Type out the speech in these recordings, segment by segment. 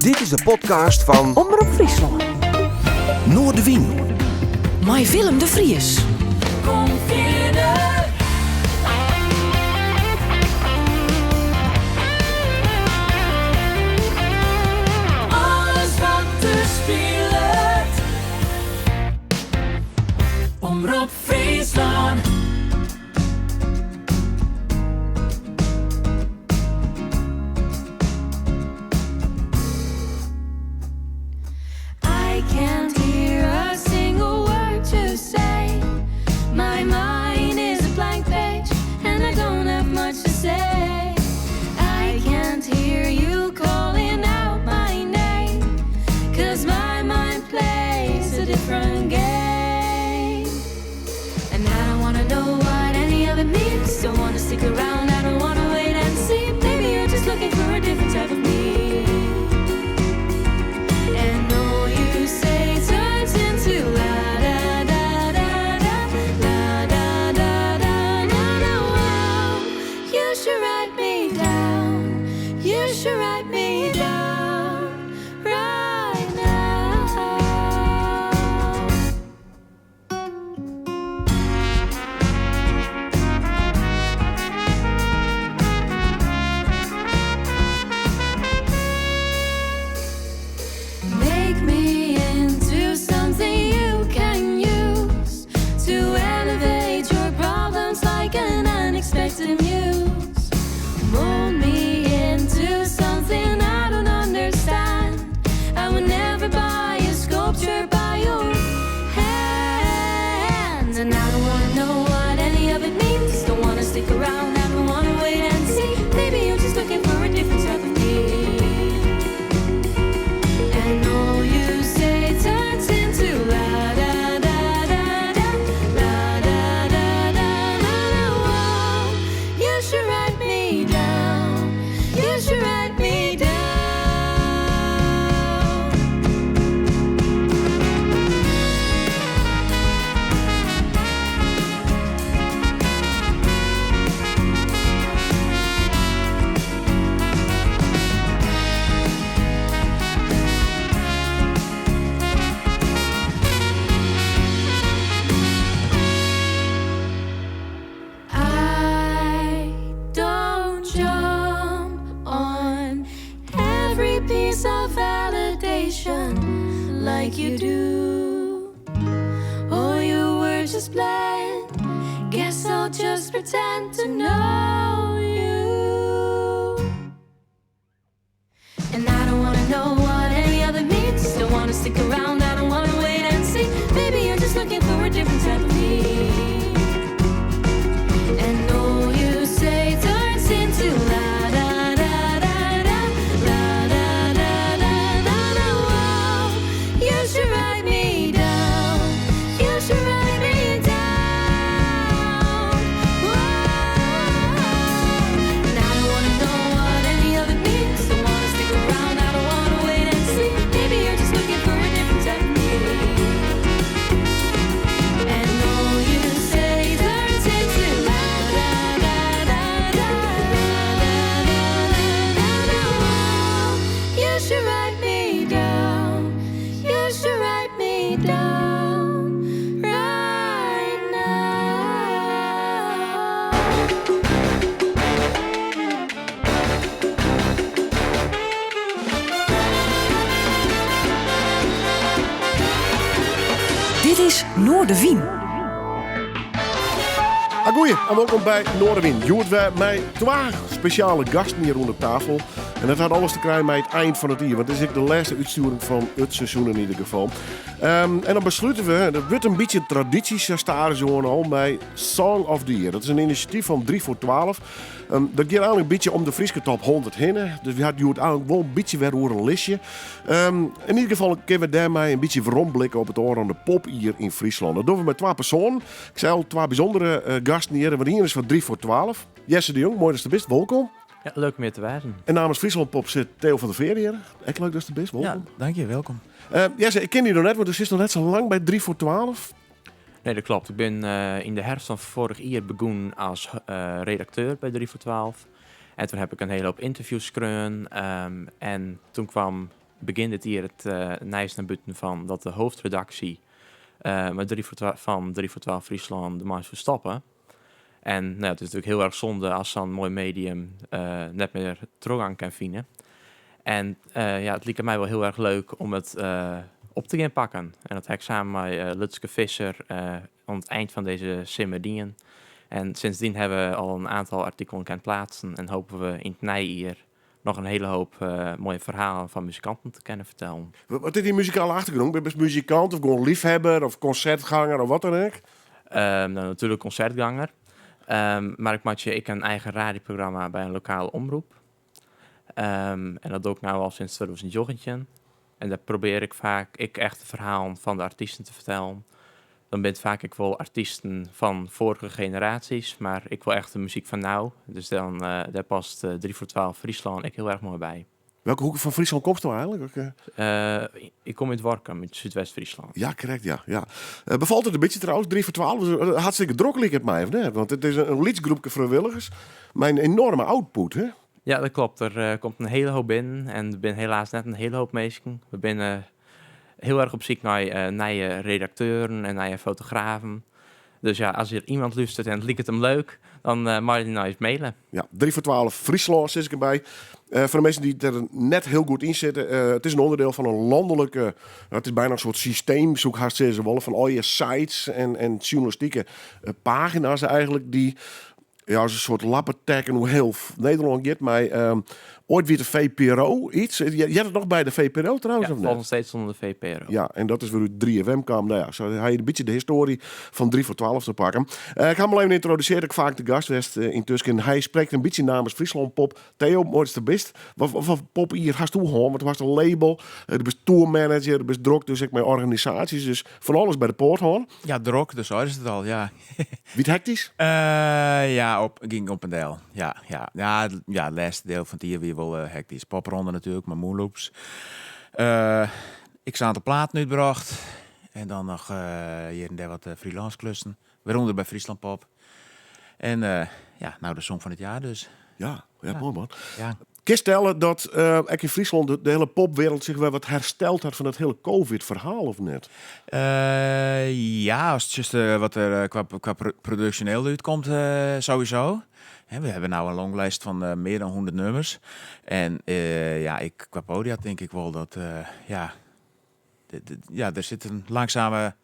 Dit is de podcast fan Omrop Fryslân. Noardewyn. Mei Willem de Vries. Kom fierder. Alles wat der spilet. Omrop Fryslân. I can't hear a single word to say. My mind is a blank page and I don't have much to say. I can't hear you calling out my name. Cause my mind plays a different game. And I don't wanna know what any of it means. Don't wanna stick around, I don't wanna wait and see. Maybe you're just looking for a different type of me. And all you say turns into la da da da da la da da da da da. Wow, you should write me down. You should write me down right now. Make me into something you can use to elevate your problems like an unexpected muse. Mold me into something I don't understand. I would never buy a sculpture by your hand. And I don't wanna know what any of it means. Don't wanna stick around, I don't wanna wait and see. Maybe you're just looking for a different type of me. And all you say turns into la da da da da la da da da da da. Wow, you should write me down. You should write me down. I don't jump on every piece of validation like you do. All your words just blend. Guess I'll just pretend to know you. And I don't wanna know what any of it means. Don't wanna stick around, I don't wanna wait and see. Maybe you're just looking for a different type of me. And all you say turns into la da da da da la da da da da da. Wow, you should write me down. You should write me down. Whoa. And I don't wanna know what any of it means. Don't wanna stick around. I don't wanna wait and see. Maybe you're just looking for a different type of me. And all you say turns into la da da da da la da da da da. Wow, you should write me down. You should write me down right now. Dit is Noardewyn. Agoeie en welkom by Noardewyn. Hjoed wer mei twa spesjale gasten hjir oan de tafel. En dat hat alles te krijen mei it ein fan it jier. Want it is ek de lêste útstjoering fan it seizoen yn ieder gefal. En dan beslute we, dat wurdt in bytsje tradysje sa stadichoan al, mei Song of the Year. Dat is in inisjatyf fan 3 foar 12. Dat giet eigenlik in bytsje om de Fryske top 100 hinne. Dus we ha it hjoed eigenlik wol in bytsje wer oer in listje. Yn ieder gefal kinne we dêrmei in bytsje weromblikke op it ôfrûne popjier yn Fryslân. Dat dogge we mei twa persoanen. Ik sei al, twa bysûndere gasten hjir. Want ien is fan 3 foar 12. Jesse de Jong, moai datst der bist. Wolkom. Ja, leuk om hjir te wêzen. En namens Friesland Pop sit Theo van der Veer hjir. Ek leuk datst der bist. Wolkom. Ja, dank je, welkom. Jesse, ik ken dy noch net, want do sitst noch net sa lang by 3 foar 12. Nee, dat klopt. Ik bin yn de herfst fan foarich jier begûn as redakteur by 3 foar 12. En toen heb ik in hiele hoop ynterviews skreaun. En toen kwam begjin dit jier it nijs nei bûten fan dat de hoofdredactie mei 3 voor fan 3 voor 12 Fryslân dermei soe stoppe. En nou, it is natuerlik hiel erch sonde as sa'n moai medium net mear trochgang kin fine. En ja, it like my wol hiel erch leuk om it op te gean pakken. En dat ha ik samen mei Lutske Visser oan it ein fan dizze simmer dien. En sindsdien ha we al in oantal artikelen kind pleatsen en hoopje we yn it nije jier noch in hiele hoop moaie ferhalen fan muzikanten te kinnen fertellen. Wat is dyn muzikale achtergrûn? Bist muzikant of gewoan leafhawwer of konsertganger of wat dan ek? No, natuerlik konsertganger. Mar ik meitsje ek in eigen radioprogramma by in lokale omrop. En dat doch ik no al sinds 2019. En dêr probearje ik faak ek echt de ferhalen fan de artysten te fertellen. Dan binne it faak ek wol artysten fan foarige generaasjes, mar ik wol echt de muzyk fan no. Dus dan, dêr past 3 voor 12 Fryslân ek hiel erch moai by. Welke hoeke fan Fryslân komsto eigenlik? Ik kom út Workum, út Súdwest-Fryslân. Ja, krekt, ja. Ja. Befalt it in bytsje trouwens, 3 voor 12? Hartstikke drok liket my, of net? Want it is in lyts groepke frijwilligers mei in enoarme output, hè? Ja, dat klopt. Der komt in hiele hoop binnen en der binne helaas net in hiele hoop minsken. We binne hiel erch op syk nei nije redakteuren en nije fotografen. Dus ja, as der iemand lústeret en it liket him leuk, dan mei er nei ús maile. Ja, 3 voor 12 Fryslân sis ik derby. Foar de minsken dy't der net hiel goed yn sitte, it is in ûnderdiel fan in lanlike, no, it is byna in soart systeem, soe ik hast sizze wolle, fan al je sites en sjoernalistike pagina's eigenlik, dy't ja, as in soart lappetekken oer hiel Nederlân giet. Mei oait wie de VPRO iets. Heart it noch by de VPRO trouwens? Ja, of net? Falt noch steeds ûnder de VPRO. Ja, en dat is wêrút 3FM kaam. No ja, sa ha je in bytsje de histoarje fan 3 voor 12 te pakken. Ik ha him al even yntrodusearre, ek faak te gast west yntusken. Hy sprekt in bytsje namens Fryslân Pop. Theo, moai datst der bist. Wat popjier hasto hân? Want do hast in label, do bist tourmanager, do bist drok dus ek mei organisaasjes. Dus fan alles by de poat hân. Ja, drok, dus is it al, ja. Wie it hektysk? Ja, op, gyng op en del. Ja, ja. Ja, ja, it lêste diel fan it jier wie wol hektysk. Popronde natuerlik, mei Moonloops. Ik aantal platen útbrocht. En dan noch hjir en dêr wat freelance klussen. Wêrûnder by Friesland Pop. En ja, no de song fan it jaar dus. Ja, ja, Ja. moai man. Ja. Kinst stelle dat ek yn Fryslân de hiele popwereld sich wer wat hersteld hat fan dat hiele Covid-ferhaal of net? Ja, as it just wat der kwa produksjoneel útkomt, sowieso. Hè, we hawwe no in longlist fan mear dan 100 nûmers. En ja, ik, kwa podia tink ik wol dat, ja, ja, der sit in langsame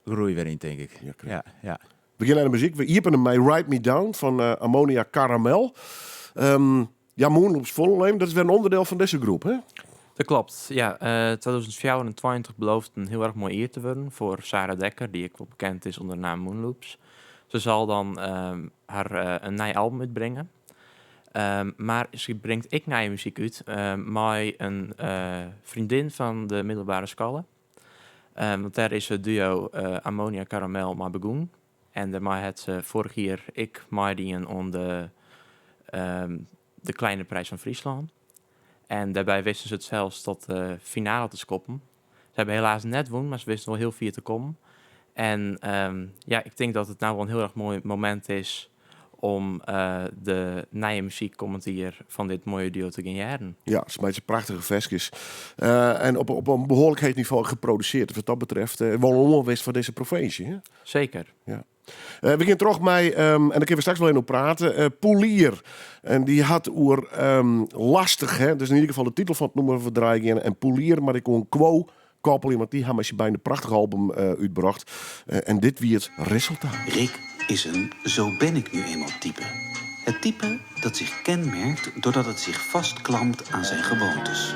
groei wer yn, tink ik. Ja, krekt. Ja, ja. We gean nei de muzyk. We iepenen mei Write Me Down fan Ammonia Caramel. Ja, Moonloops Folle dat is wer in ûnderdiel fan dizze groep, hè? Dat klopt, ja. 2024 belooft in hiel erch moai jier te wurden foar Sarah Dekker, dy't ek wol bekend is ûnder de namme Moonloops. Se sil dan har in nij album útbringe. Mar se bringt ek nije muzyk út mei in freondin fan de middelbere skoalle. Want dêr is it duo Ammonia Caramel mei begûn. En dêrmei hat se foarich jier ek meidien oan de, de Kleine Prijs van Fryslân. En dêrby wisten se it sels tot de finale te skoppen. Se hawwe helaas net wûn, mar se wisten wol hiel fier te kommen. En ja, ik tink dat it no wol in hiel erch moai momint is om de nije muzyk kommend jier fan dit moaie duo te gean hearren. Ja, se meitsje prachtige ferskes. En op in behoarlik heech nivo geprodusearre. Wat dat betreft wol in oanwinst foar dizze provinsje. Hè? Seker. Ja. We gean troch mei, en dêr kinne we straks wol even oer prate, Poelier. En dy hat oer lastich, hè? Dus yn ieder gefal de titel fan it nûmer we draaien gean. En Poelier, mar ek oan Quo koppelje, want dy ha mei syn beide in prachtich album útbrocht. En dit wie it resultaat. Rick is een zo ben ik nu eenmaal type. Het type dat zich kenmerkt doordat het zich vastklampt aan zijn gewoontes.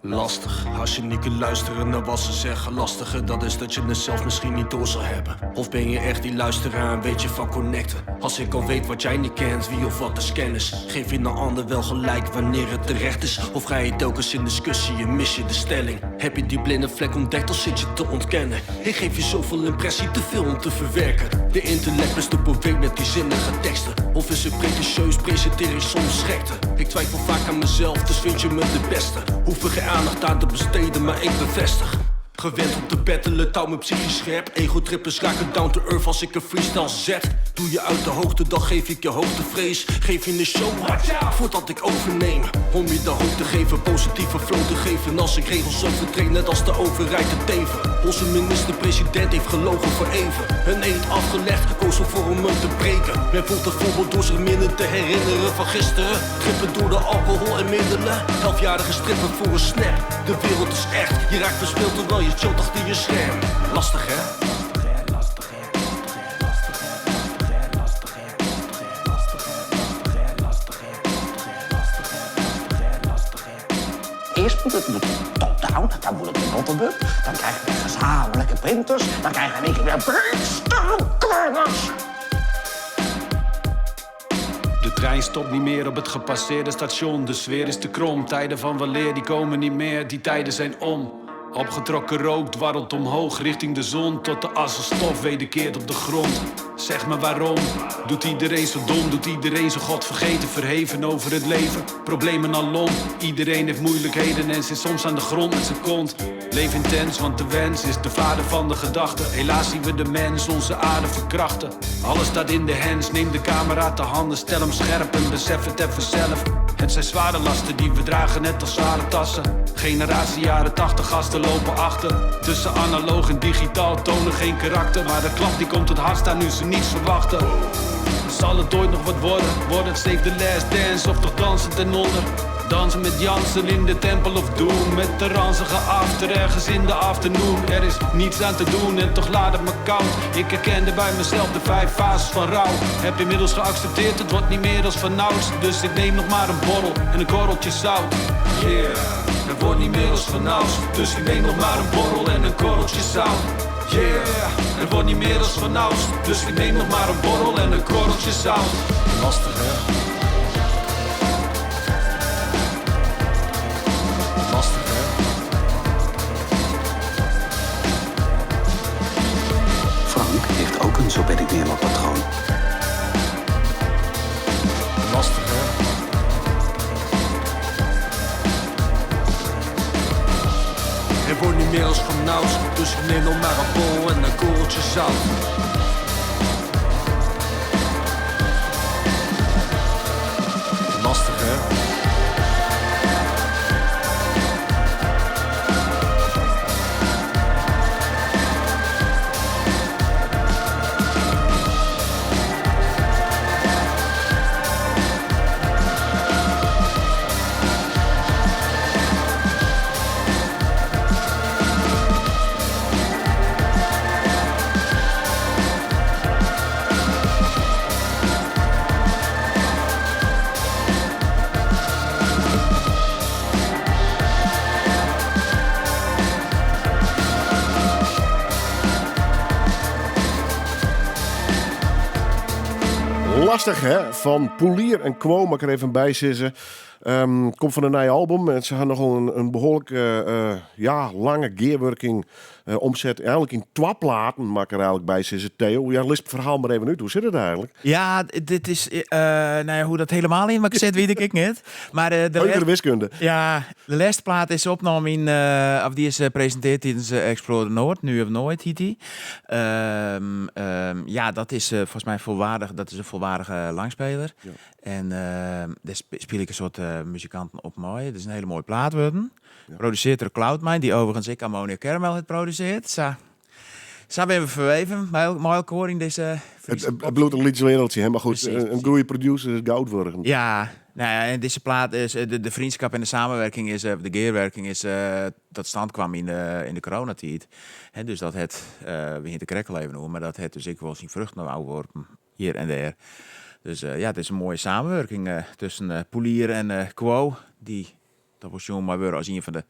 Lastig, als je niet kunt luisteren naar wat ze zeggen. Lastiger, dat is dat je het zelf misschien niet door zal hebben. Of ben je echt die luisteraar en weet je van connecten? Als ik al weet wat jij niet kent, wie of wat de scan is. Geef je een ander wel gelijk wanneer het terecht is? Of ga je telkens in discussie en mis je de stelling? Heb je die blinde vlek ontdekt of zit je te ontkennen? Ik geef je zoveel impressie, te veel om te verwerken. De intellect best op een met die zinnige teksten. Of is het pretentieus, presenteer ik soms gekte? Ik twijfel vaak aan mezelf, dus vind je me de beste? Hoef er geen aandacht aan te besteden, maar ik bevestig. Gewend om te battelen, touw me psychisch scherp. Egotrippers raken down to earth als ik een freestyle zet. Doe je uit de hoogte, dan geef ik je hoogtevrees. Geef je een show, voordat ik overneem. Om je de hoop te geven, positieve flow te geven. Als ik regels overtreed, net als de overheid te teven. Onze minister-president heeft gelogen voor even. Een eed afgelegd, gekozen voor om hem te breken. Men voelt het voorbeeld door zich minder te herinneren van gisteren. Trippen door de alcohol en middelen. Elfjarige strippen voor een snap. De wereld is echt, je raakt verspeeld terwijl je chillt achter je scherm. Lastig hè? Eerst moet het top-down, dan moet het bottom-up. Dan krijgen we gezamenlijke printers. Dan krijgen we in één keer weer brainstormcorners. De trein stopt niet meer op het gepasseerde station. De sfeer is te krom. Tijden van weleer die komen niet meer. Die tijden zijn om. Opgetrokken rook dwarrelt omhoog richting de zon. Tot de as als stof wederkeert op de grond. Zeg me waarom? Doet iedereen zo dom? Doet iedereen zo godvergeten? Verheven over het leven? Problemen alom. Iedereen heeft moeilijkheden en zit soms aan de grond met zijn kont. Leef intens, want de wens is de vader van de gedachte. Helaas zien we de mens onze aarde verkrachten. Alles staat in de hands, neem de camera te handen, stel hem scherp en besef het even zelf. Het zijn zware lasten die we dragen, net als zware tassen. Generatie jaren 80 gasten lopen achter. Tussen analoog en digitaal tonen geen karakter. Maar de klap die komt het hardst aan nu ze niets verwachten. Zal het ooit nog wat worden? Wordt het Save the Last Dance of toch dansen ten onder? Dansen met Jansen in de Temple of Doom. Met de ranzige after ergens in de afternoon. Er is niets aan te doen en toch laat het me koud. Ik herkende bij mezelf de vijf fases van rouw. Heb inmiddels geaccepteerd, het wordt niet meer als vanouds. Dus ik neem nog maar een borrel en een korreltje zout. Yeah, het wordt niet meer als vanouds. Dus ik neem nog maar een borrel en een korreltje zout. Yeah, het wordt niet meer als vanouds. Dus ik neem nog maar een borrel en een korreltje zout. Lastig hè? Lastig hè? Frank heeft ook een zo ben ik nu eenmaal patroon. Lastig hè? Het wordt niet meer als vanouds, dus ik neem nog maar een borrel en een korreltje zout. Lastig hè? Lastig, hè? Van Poelier en Quo, mag ik er even bij zitten. Komt van een nieuw album. En ze hadden nogal een behoorlijk ja, lange gearworking omzet. Eigenlijk in twee platen, mag ik er eigenlijk bij zitten. Theo, ja, lees het verhaal maar even uit. Hoe zit het eigenlijk? Ja, dit is, nou ja, hoe dat helemaal in elkaar zit, weet ik niet. Maar de Heugere wiskunde. Ja, de laatste plaat is opgenomen in, of die is gepresenteerd tijdens Explore Noord, Nu of Nooit heet die. Ja, dat is volgens mij volwaardig, dat is een volwaardige langspeler. En daar speel ik een soort muzikanten op mooi. Het is een hele mooie plaat worden. Produceert door Cloudmine, die overigens ik Ammonia Caramel het produceert. Zo, zo ben we verweven bij elkaar in deze Friese Het bloed een liedje wereldje, hè? Maar goed, een goede producer is goud worden. Ja, nou ja, en deze plaat is, de vriendschap en de samenwerking is, de gearwerking is tot stand kwam in de coronatijd. Hè, dus dat het, we hier te krekel even noemen, maar dat het dus ik wel zien vruchten nou worpen hier en daar. Dus ja, het is een mooie samenwerking tussen Poelier en Quo, die dat was jong maar weer als een van de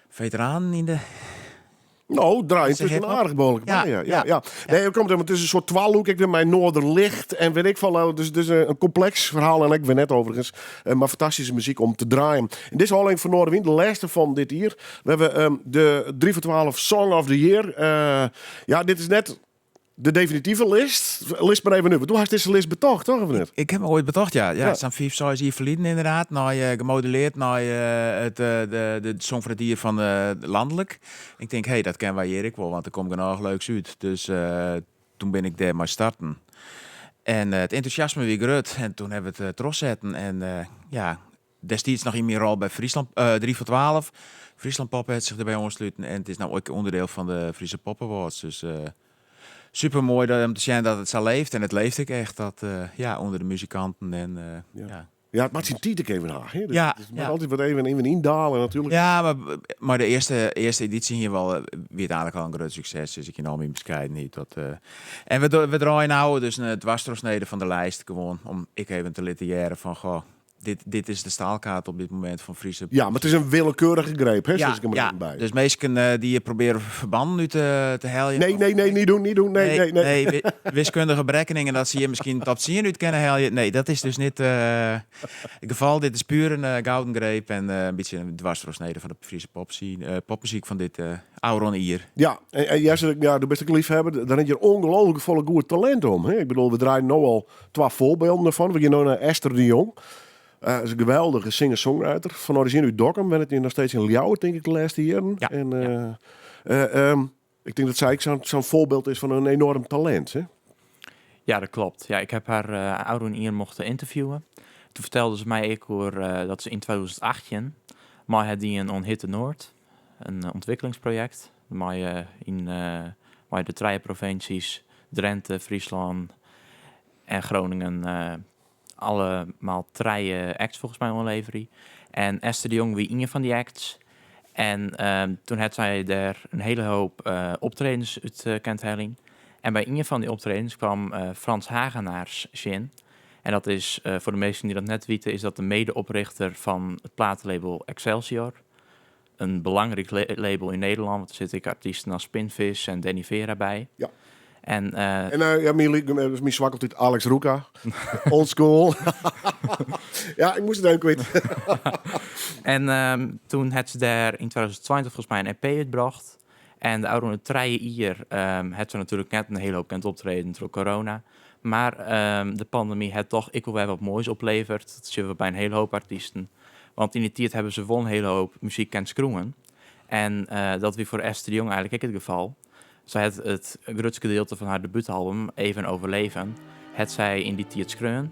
veteranen in de Nou, draai Is er intussen hip-hop? aardig behoorlijk bij, ja. Ja, ja. Nee, er komt helemaal tussen een soort twaalhoek. Ik ben mijn Noorderlicht en weet ik veel. Nou, dus een complex verhaal en ik ben net overigens. Maar fantastische muziek om te draaien. En dit is al een van Noardewyn, de laatste van dit jaar. We hebben de 3 voor 12 Song of the Year. Ja, dit is net De definitive list, lis mar even út, want do hast dizze list betocht, toch of net? Ik ha 'm oait betocht, ja. Ja, sa'n fiif, seis jier ferleden inderdaad. Nei, gemodelleerd nei it, de Song fan it Jier fan lanlik. Ik tink, hé, dat kinne wy hjir ek wol, want der komt genôch leuks út. Dus toen bin ik dêr mei starten. En it entûsjasme wie grut en toen ha we it trochsetten. En ja, destiids noch yn myn rol by Friesland, 3 voor 12. Friesland Pop hat sich derby oansluten en it is no ek ûnderdiel fan de Friese Pop Awards. Dus super moai om te sjen dat it sa leeft en it leeft ek echt dat, ja, ûnder de muzikanten en ja. Ja, it moat syn tiid ek even ha. Hè? Dus it moat altyd wat even yndalen natuerlik. Ja, mar mei de earste edysje hier wol, wie it eigenlik al in grut sukses, dus ik yn al myn beskeidenheid. Dat, en we draaie no dus in dwarstrochsnede fan de lijst gewoan om ek even te litten hearre fan goh, dit is de staalkaart op dit momint fan Friese. Ja, mar it is in willekeurige greep, hè, sis ik der mar even by. Dus minsken dy't probearje ferbannen út te heljen. Nee, nee, nee, niet doen, niet doen, nee, nee, nee. Nee, wiskundige berekkeningen dat se hjir miskien top 10 út kinne helje. Nee, dat is dus net it gefal. Dit is puer in gouden greep en in bytsje in dwarstrochsnede fan de Friese popmuzyk fan dit ôfrûne jier. Ja, en Jesse, ja, do bist ek leafhebber. Der rint hjir ongelooflik folle goed talint om. Hè? Ik bedoel, we draaien no al twa foarbylden derfan. We gean no nei Esther de Jong. Is in geweldige singer-songwriter. Fan orizjine út Dokkum, wennet noch steeds yn Ljouwert, tink ik, de lêste jierren. En, ik tink dat sy ek sa'n foarbyld is fan in enoarm talint. Hè? Ja, dat klopt. Ja, ik ha har ôfrûne jier mochten ynterviewen. Toen fertelde se my ek oer dat se yn 2018 mei har dien oan Hitte Noord, in ûntwikkelingsprojekt mei yn mei de trije provinsjes Drenthe, Fryslân en Groningen allemaal trije acts folgens my oanleverje. En Esther de Jong wie ien fan dy acts. En toen hat sy dêr in hiele hoop optredens út kend heljen. En by ien fan dy optredens kwam Frans Hagenaars sjen. En dat is, foar de minsken dy't dat net witte, is dat de mede-oprichter fan it platelabel Excelsior. In belangryk label yn Nederlân, want der sitte ek artysten as Spinvis en Danny Vera by. En, En ja, myn swak altyd Alex Roeka. Old school. Ja, ik moast it even kwyt. En toen hat se dêr yn 2020 folgens my in EP útbrocht. En de ôfrûne trije jier hat se natuerlik net in hiele hoop kend optreden troch corona. Mar de pandemy hat toch ek wol wer wat moais opleverd. Dat sjogge we by in hiele hoop artysten. Want yn dy tiid hawwe se wol in hiele hoop muzyk kend skriuwen. En dat wie foar Esther de Jong eigenlik ek it gefal. Sy hat it grutste gedielte fan har debútalbum Even Overleven hat sy yn dy tiid skreaun.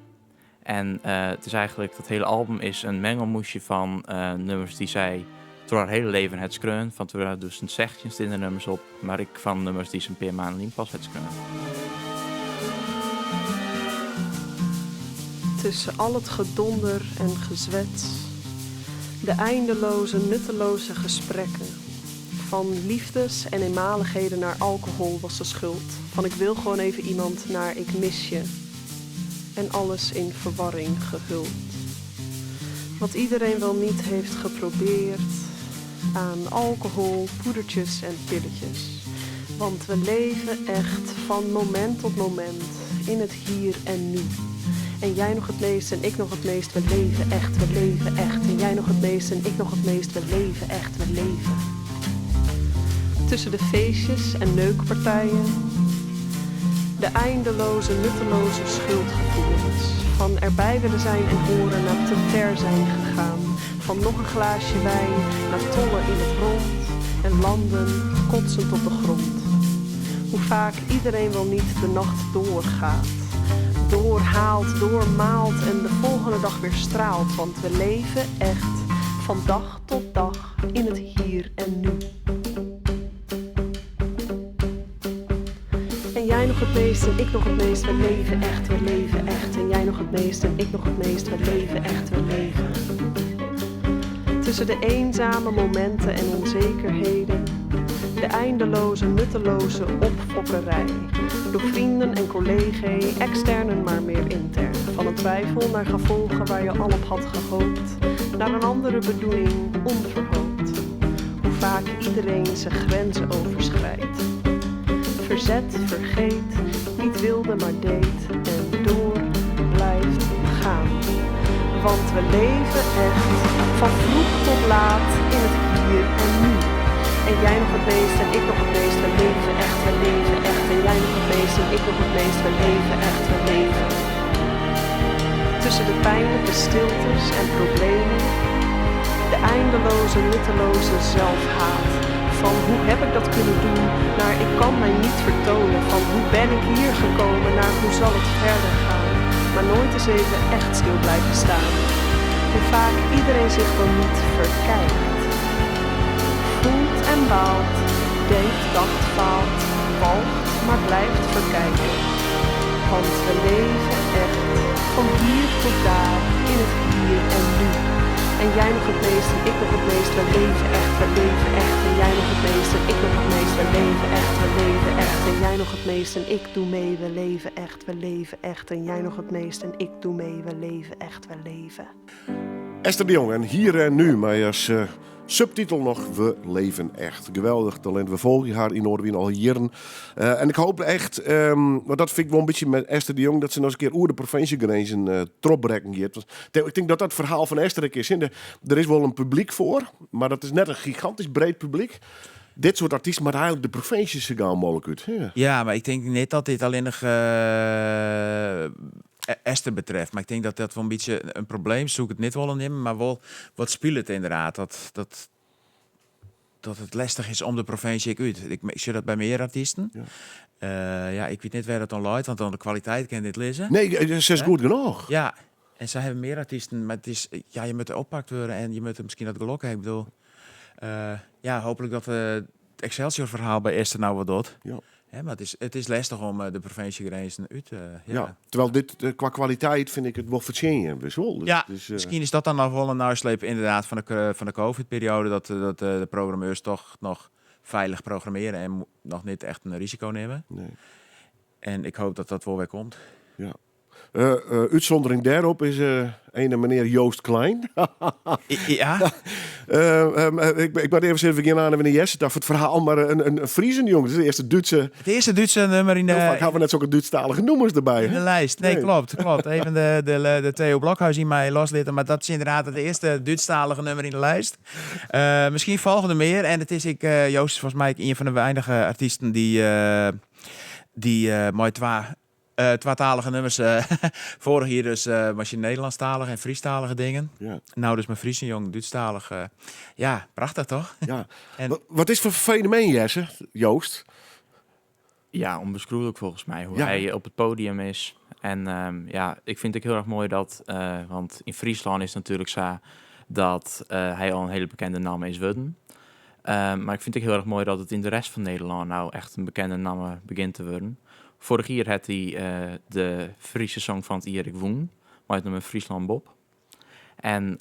En it is eigenlik, dat hiele album is in mengelmoesje fan nummers dy't sy troch har hiele leven hat skreaun. Fan 2016 stean der nummers op, mar ek fan nummers dy't se in pear maanden lyn pas hat skreaun. Tussen al het gedonder en gezwets, de eindeloze, nutteloze gesprekken. Van liefdes en eenmaligheden naar alcohol was de schuld. Van ik wil gewoon even iemand naar ik mis je. En alles in verwarring gehuld. Wat iedereen wel niet heeft geprobeerd aan alcohol, poedertjes en pilletjes. Want we leven echt van moment tot moment in het hier en nu. En jij nog het meest en ik nog het meest. We leven echt, we leven echt. En jij nog het meest en ik nog het meest. We leven echt, we leven. Tussen de feestjes en neukpartijen. De eindeloze, nutteloze schuldgevoelens. Van erbij willen zijn en horen naar te ver zijn gegaan. Van nog een glaasje wijn naar tollen in het rond. En landen kotsend op de grond. Hoe vaak iedereen wel niet de nacht doorgaat. Doorhaalt, doormaalt en de volgende dag weer straalt. Want we leven echt van dag tot dag in het hier en nu. En jij nog het meest en ik nog het meest. We leven echt, we leven echt. En jij nog het meest en ik nog het meest. We leven echt, we leven. Tussen de eenzame momenten en onzekerheden. De eindeloze, nutteloze opfokkerij. Door vrienden en collega's, externen maar meer intern. Van een twijfel naar gevolgen waar je al op had gehoopt. Naar een andere bedoeling, onverhoopt. Hoe vaak iedereen zijn grenzen overschrijdt. Verzet, vergeet, niet wilde maar deed. En door blijft gaan. Want we leven echt van vroeg tot laat in het hier en nu. En jij nog het meest en ik nog het meest. We leven echt, we leven echt. En jij nog het meest en en ik nog het meest. We leven echt, we leven. Tussen de pijnlijke stiltes en problemen. De eindeloze, nutteloze zelfhaat. Van hoe heb ik dat kunnen doen, naar ik kan mij niet vertonen. Van hoe ben ik hier gekomen, naar hoe zal het verder gaan. Maar nooit eens even echt stil blijven staan. Hoe vaak iedereen zich dan niet verkijkt. Voelt en baalt, denkt, dacht, faalt, walgt, maar blijft verkijken. Want we leven echt, van hier tot daar, in het hier en nu. En jij nog het meest en ik nog het meest, we leven echt, we leven echt. En jij nog het meest en ik nog het meest, we leven echt, we leven echt. En jij nog het meest en ik doe mee, we leven echt, we leven echt. En jij nog het meest en ik doe mee, we leven echt, we leven. Esther de Jong en hier en nu, maar als subtitel nog We leven echt. Geweldig talent. We volgen haar in Noardewyn al jaren. En ik hoop echt, want dat vind ik wel een beetje met Esther de Jong, dat ze nog eens een keer oer de provinciegrenzen trochbrekken giet. Want ik denk dat dat het verhaal van Esther is. Er is wel een publiek voor, maar dat is net een gigantisch breed publiek. Dit soort artiesten, maar eigenlijk de provincies zo gauw mogelijk uit. Ja. Ja, maar ik denk niet dat dit alleen nog Esther betreft. Maar ik denk dat dat wel een beetje een probleem zoek het niet wel in hem, maar wel wat speelt het inderdaad. Dat het lastig is om de provincie ik uit. Ik zie dat bij meer artiesten. Ja, ik weet niet waar dat dan luidt, want dan de kwaliteit kan dit lezen. Nee, ze is Hè? goed genoeg. Ja, en ze hebben meer artiesten, maar het is, ja, je moet er oppakt worden en je moet er misschien dat geluk hebben. Ik bedoel, ja, hopelijk dat het Excelsior-verhaal bij Esther nou wat doet. Hè, maar het is lastig om de provinciegrenzen uit te, ja. Ja, terwijl dit qua kwaliteit vind ik het wel verdienen, best wel. Dus Ja, het is misschien is dat dan nog wel een nasleep inderdaad van de COVID-periode, dat de programmeurs toch nog veilig programmeren en nog niet echt een risico nemen. Nee. En ik hoop dat dat wel weer komt. Ja. Uitzondering daarop is ene meneer Joost Klein. Ja. Ik ben even even aan meneer Jesse, dat voor het verhaal, maar een Friesen jongen. Dat is de eerste Duitse. Het eerste Duitse nummer in de Heel vaak hebben we net zulke Duitsstalige nummers erbij, In de hè? lijst. Nee, Nee. klopt, klopt. Even de Theo Blokhuis in mij loslitten, maar dat is inderdaad het eerste Duitsstalige nummer in de lijst. Misschien volgen er meer. En het is ik, Joost is volgens mij een van de weinige artiesten die mooi tweetalige nummers. Vorig jaar dus was je Nederlandstalige en Friestalige dingen. Nou, dus mijn Friese jong, Duitsstalig. Ja, prachtig toch? Ja. En Wat is voor fenomeen, Jesse, Joost? Ja, onbeschroefelijk volgens mij, hoe hij op het podium is. En ja, ik vind het ook heel erg mooi dat, want in Friesland is het natuurlijk zo dat hij al een hele bekende naam is worden. Maar ik vind het ook heel erg mooi dat het in de rest van Nederland nou echt een bekende naam begint te worden. Vorig jaar had hij de Friese song van het Erik Woen, maar het nummer Friesland Bob. En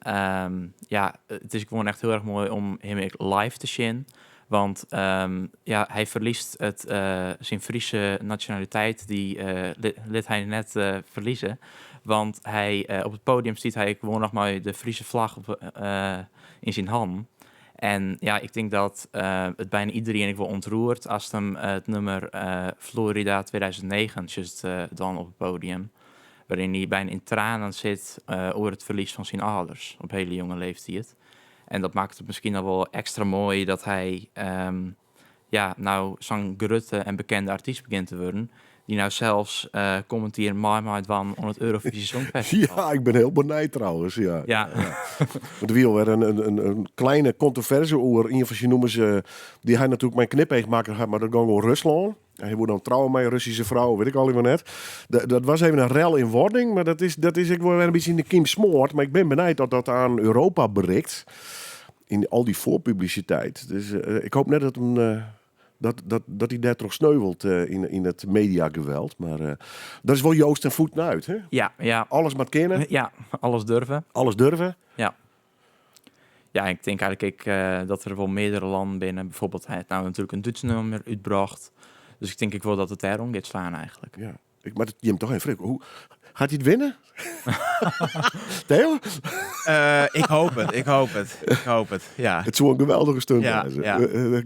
ja, het is gewoon echt heel erg mooi om hem live te zien. Want ja, hij verliest zijn Friese nationaliteit, die liet hij net verliezen. Want op het podium ziet hij gewoon nog maar de Friese vlag in zijn hand. En ja, ik denk dat het bijna iedereen ook wel ontroert als hem het nummer Florida 2009 just dan op het podium. Waarin hij bijna in tranen zit over het verlies van zijn ouders. Op hele jonge leeftijd. En dat maakt het misschien al wel extra mooi dat hij nou zo'n grote en bekende artiest begint te worden. Die nou zelfs commenteert My Mind One om het Eurovisie Songfestival. Ja, ik ben heel benieuwd trouwens. Ja. Ja. Want er viel weer een kleine controverse over een van zijn noemers, die hij natuurlijk mijn knipoog maken had, maar dat ging over Rusland. Hij wordt dan trouwen met een Russische vrouw, weet ik al niet meer net. Dat was even een rel in wording, maar dat is ik word weer een beetje in de kiem smoord. Maar ik ben benieuwd dat dat aan Europa bereikt. In al die voorpubliciteit. Dus ik hoop net dat hem dat hij daar toch sneuvelt in het mediageweld. Maar dat is wel Joost en voet uit, hè? Ja, ja. Alles maar kennen. Ja, alles durven. Alles durven. Ja. Ja, ik denk eigenlijk dat er wel meerdere landen binnen. Bijvoorbeeld, hij heeft nou natuurlijk een Duits nummer uitgebracht. Dus ik denk ik wel dat het daarom gaat slaan eigenlijk. Ja, maar dat, je hebt toch geen frik. Hoe, gaat hij het winnen? Theo? Ik hoop het, ik hoop het, ik hoop het, ja. Het is wel een geweldige stunt.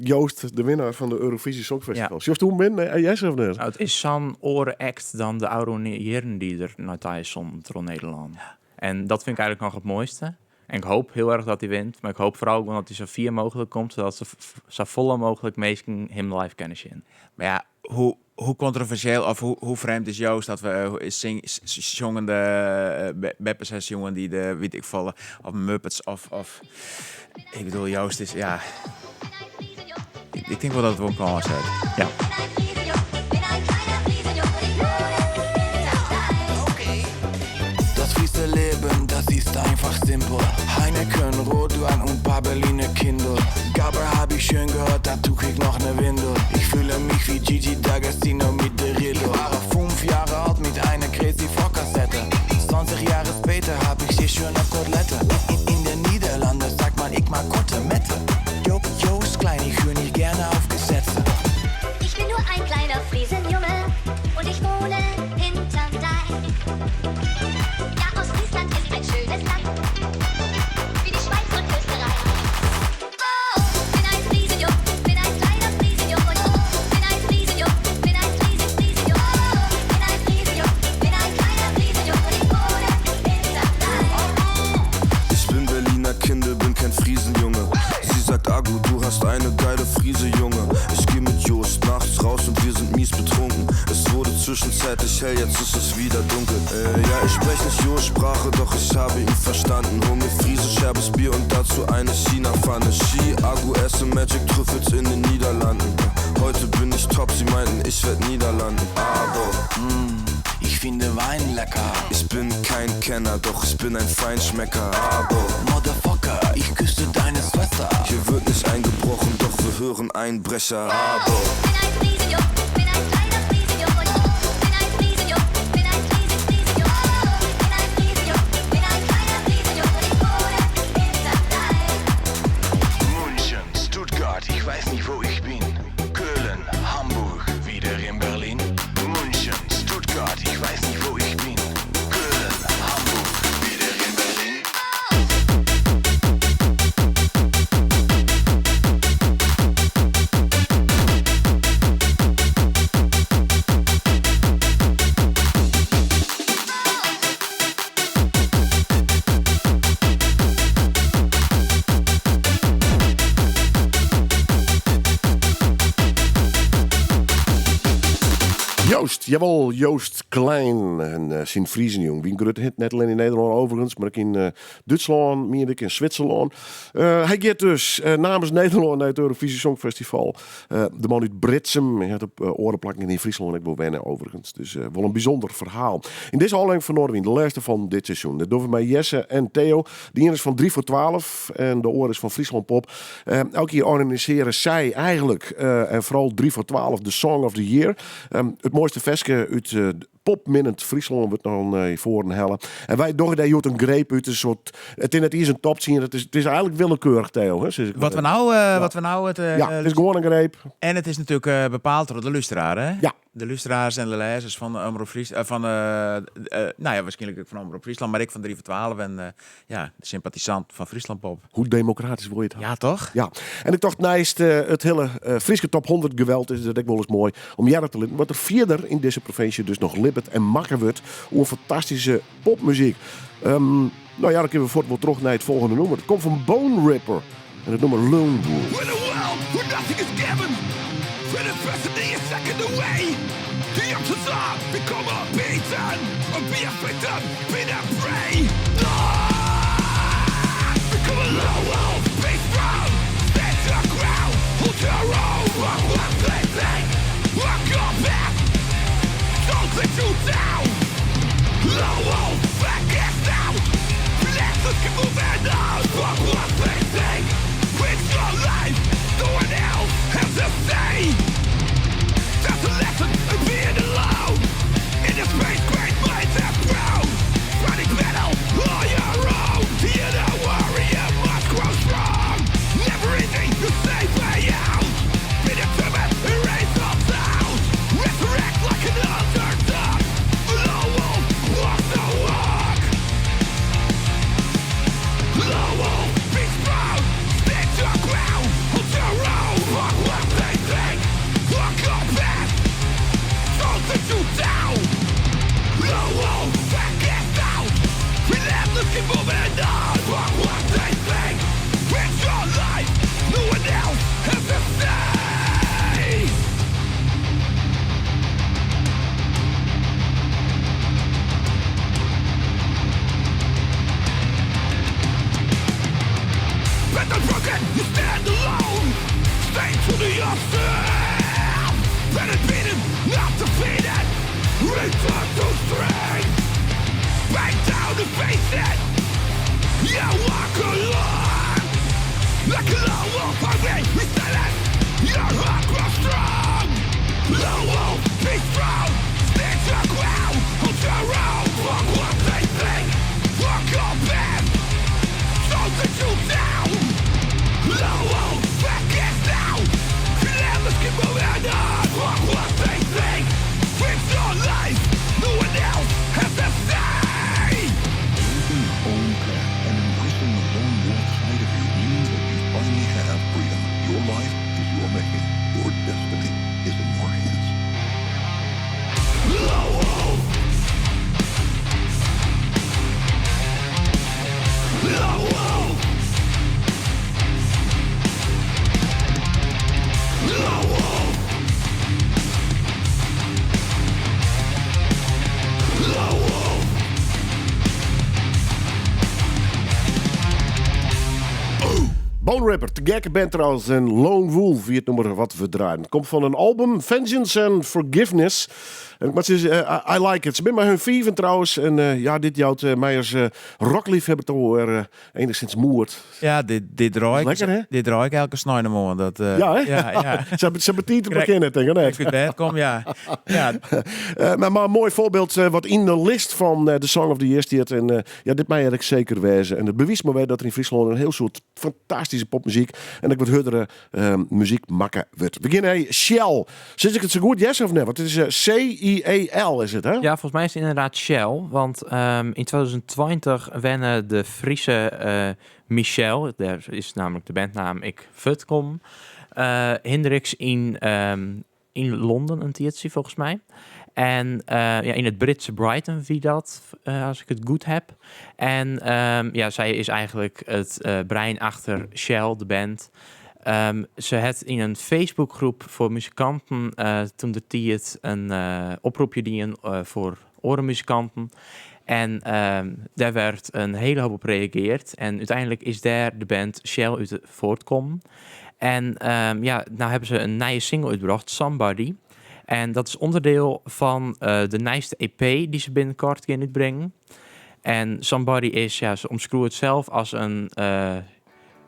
Joost, de winnaar van de Eurovisie Songfestival. Joost, hoe min? Jij of niet? Nou, het is zo'n oren-act dan de oude heren die er naar thuis zon, rond Nederland. En dat vind ik eigenlijk nog het mooiste. En ik hoop hiel erch dat hy wint, mar ik hoop foaral gewoan dat hy sa fier mooglik komt, sadat se safolle mooglik minsken him live kinne sjen. Mar ja, hoe, hoe kontroversjeel of hoe, hoe frjemd is Joost dat we eh, sing, sjongende eh, beppes ha sjoen dy't de, weet ik folle, of Muppets of, of ik bedoel Joost is, ja, ik, ik tink wol dat it wol in kâns hat. Ja. Das Friese Leben, das ist einfach simpel. Heineken, Rotwein und paar Berliner Kindl. Gabber hab ich schön gehört, dazu krieg noch ne Windel. Ich fühle mich wie Gigi D'Agostino mit de Rillo. War 5 Jahre alt mit einer Crazy Frog Kassette. 20 Jahre später hab ich sehr schöne Kotelette. In den Niederlanden sagt man, ik maak korte Metten. Jo, Joost Klein, ich höre nicht gerne auf Gesetze. Ich bin nur ein kleiner Friesenjunge und ich wohne hinterm Deich. Ja, Ostfriesland ist ein schönes Land, wie die Schweiz und Österreich. Oh, bin ein Friesenjung, bin ein kleiner Friesenjung und oh, bin ein Friesenjung, bin ein Friesen, Friesenjung. Oh, bin ein Friesenjung, bin ein kleiner Friesenjung und ich wohne hinterm Deich. Ich bin Berliner Kindl, bin kein Friesenjunge. Sie sagt, Agu, du hast eine geile Friese, Junge. Ich geh mit Joost nachts raus und wir sind mies betrunken. Es wurde zwischenzeitlich hell, jetzt ist es wieder dunkel. Ja, ich sprech nicht Joost Sprache, doch ich habe ihn verstanden. Hol mir friesisch herbes Bier und dazu eine China-Pfanne. Ski, Agu, esse Magic Trüffels in den Niederlanden. Heute bin ich top, sie meinten, ich werd Niederlanden. Aber, ich finde Wein lecker. Ich bin kein Kenner, doch ich bin ein Feinschmecker. Aber, Motherfucker, ich küsse deine Schwester. Hier wird nicht eingebrochen, doch wir hören Einbrecher. Aber, Bin ein Friesenjung, bin ein kleiner Friesenjung und oh, bin ein Friesenjung, bin ein Friesen, Friesenjung. Oh, bin ein Friesenjung, bin ein kleiner Friesenjung und ich wohne hinterm Deich. München, Stuttgart, ich weiß nicht, wo ich bin. Köln, Hamburg, wieder in Berlin. München, Stuttgart, ich weiß nicht, wo ich bin. Köln, Hamburg, wieder in Berlin. Joost, jawol, Joost Klein en syn Friezenjong. Wie in grutte hit, net allinne yn Nederlân overigens, mar ek yn Dútslân, mien ik, yn Switserlân. Hy giet dus namens Nederlân nei it Eurovisie Songfestival. De man út Britsum, hy hat op oare plakken yn Fryslân ek wol wenne overigens. Dus wol in bysûnder ferhaal. Yn dizze ôflevering fan Noardewyn, de lêste fan dit seizoen. Dat dogge we mei Jesse en Theo. De ien is fan 3 foar 12 en de oar is fan Friesland Pop. Elk jier organisearje sy eigenlik, en foaral 3 foar 12, de Song of the Year. It moaiste ferske út popminnend Fryslân wurdt dan nei foaren helle. En wy dogge dêr hjoed in greep út, in soart, it is net iens in top tsien, it is eigenlik willekeurich, Theo. Hè, sis ik Wat we nou, wat we nou it, Ja, it is gewoan in greep. En it is natuerlik bepaald troch de lústeraar, hè? Ja. De lústeraars en de lêzers fan Omrop Fries, fan, nou ja, waarskynlik ek fan Omrop Fryslân, mar ek fan 3 foar 12 en ja, de sympathisant fan Friesland Pop. Hoe demokratysk wol je it ha? Ja, toch? Ja. En ik tocht neist it hiele Fryske top 100 geweld is it ek wolris moai om hearre te litten wat der fierder yn dizze provinsje dus noch libbet en makke wurdt oer fantastyske popmuzyk. No ja, dan kinne we fuort wol troch nei it folgjende nûmer. It komt fan Bone Ripper en it nûmer Lone Wolf. In a world where nothing is given, where adversity is second away, the options are become a beaten or be a victim, be the prey. Ah, become a lone wolf, be strong, stand your ground, hold your own, fuck what they think, walk your path, don't let you down. Lone wolf, back it down, let's just keep moving on, fuck what they think, it's your life, no one else has a say. That's a lesson in being alone. In this space, great minds have grown. Fighting battle on your own. The inner warrior must grow strong. Never easy to save way out. Be determined, erase all doubt. Resurrect like an underdog. A lone wolf walks the walk. Lone wolf, be strong. Stand your ground. Hold your own. Fuck what they think. Bone Ripper, te gekke band trouwens. En Lone Wolf, wie it nûmer wat we draaien. Komt fan in album, Vengeance and Forgiveness. En ik moat sizze, eh, I like it. Se binne mei hun fiven trouwens. En eh, ja, dit jout eh, my as rockliefhebber toch wer enigszins moed. Ja, dit, dit draai ik, Lekker, hè? dit draai ik elke sneinemoarn. Dat, eh, Ja, hè? Ja, ja. Se betiid te beginnen, tink ik net. Ik út bêd kom, ja. ja. Maar een moai foarbyld wat yn de list fan de Song of the Year stiet. En ja, dit mei ek seker wêze. En it bewiist mar wer dat der yn Fryslân in hiel soad fantastyske popmuzyk en ek wat hurdere muzyk makke wurdt. We gean nei Ciel. Sis ik it sa goed, Jesse, of net? Want it is C-I-E-L, is it, hè? Ja, folgens my is it ynderdaad Shell. Want yn 2020 wenne de Friese Michelle, dêr is nammentlik de bandnaam ek fuortkommen, Hendricks yn Londen in tiidsje folgens my. En ja, yn it Britse Brighton wie dat, as ik it goed ha. En ja, sy is eigentlik it brein achter Ciel, de band. Se hat yn in Facebookgroep foar muzikanten toen de tiid in opropje dien foar oare muzikanten. En dêr waard in hiele hoop op reagearre. En úteinlik is dêr de band Ciel út fuortkommen. En ja, no hawwe se in nije single útbrocht, Somebody. En dat is ûnderdiel fan de nijste EP dy't se binnenkoart gean útbringen. En Somebody is, ja, se omskriuwe it sels as in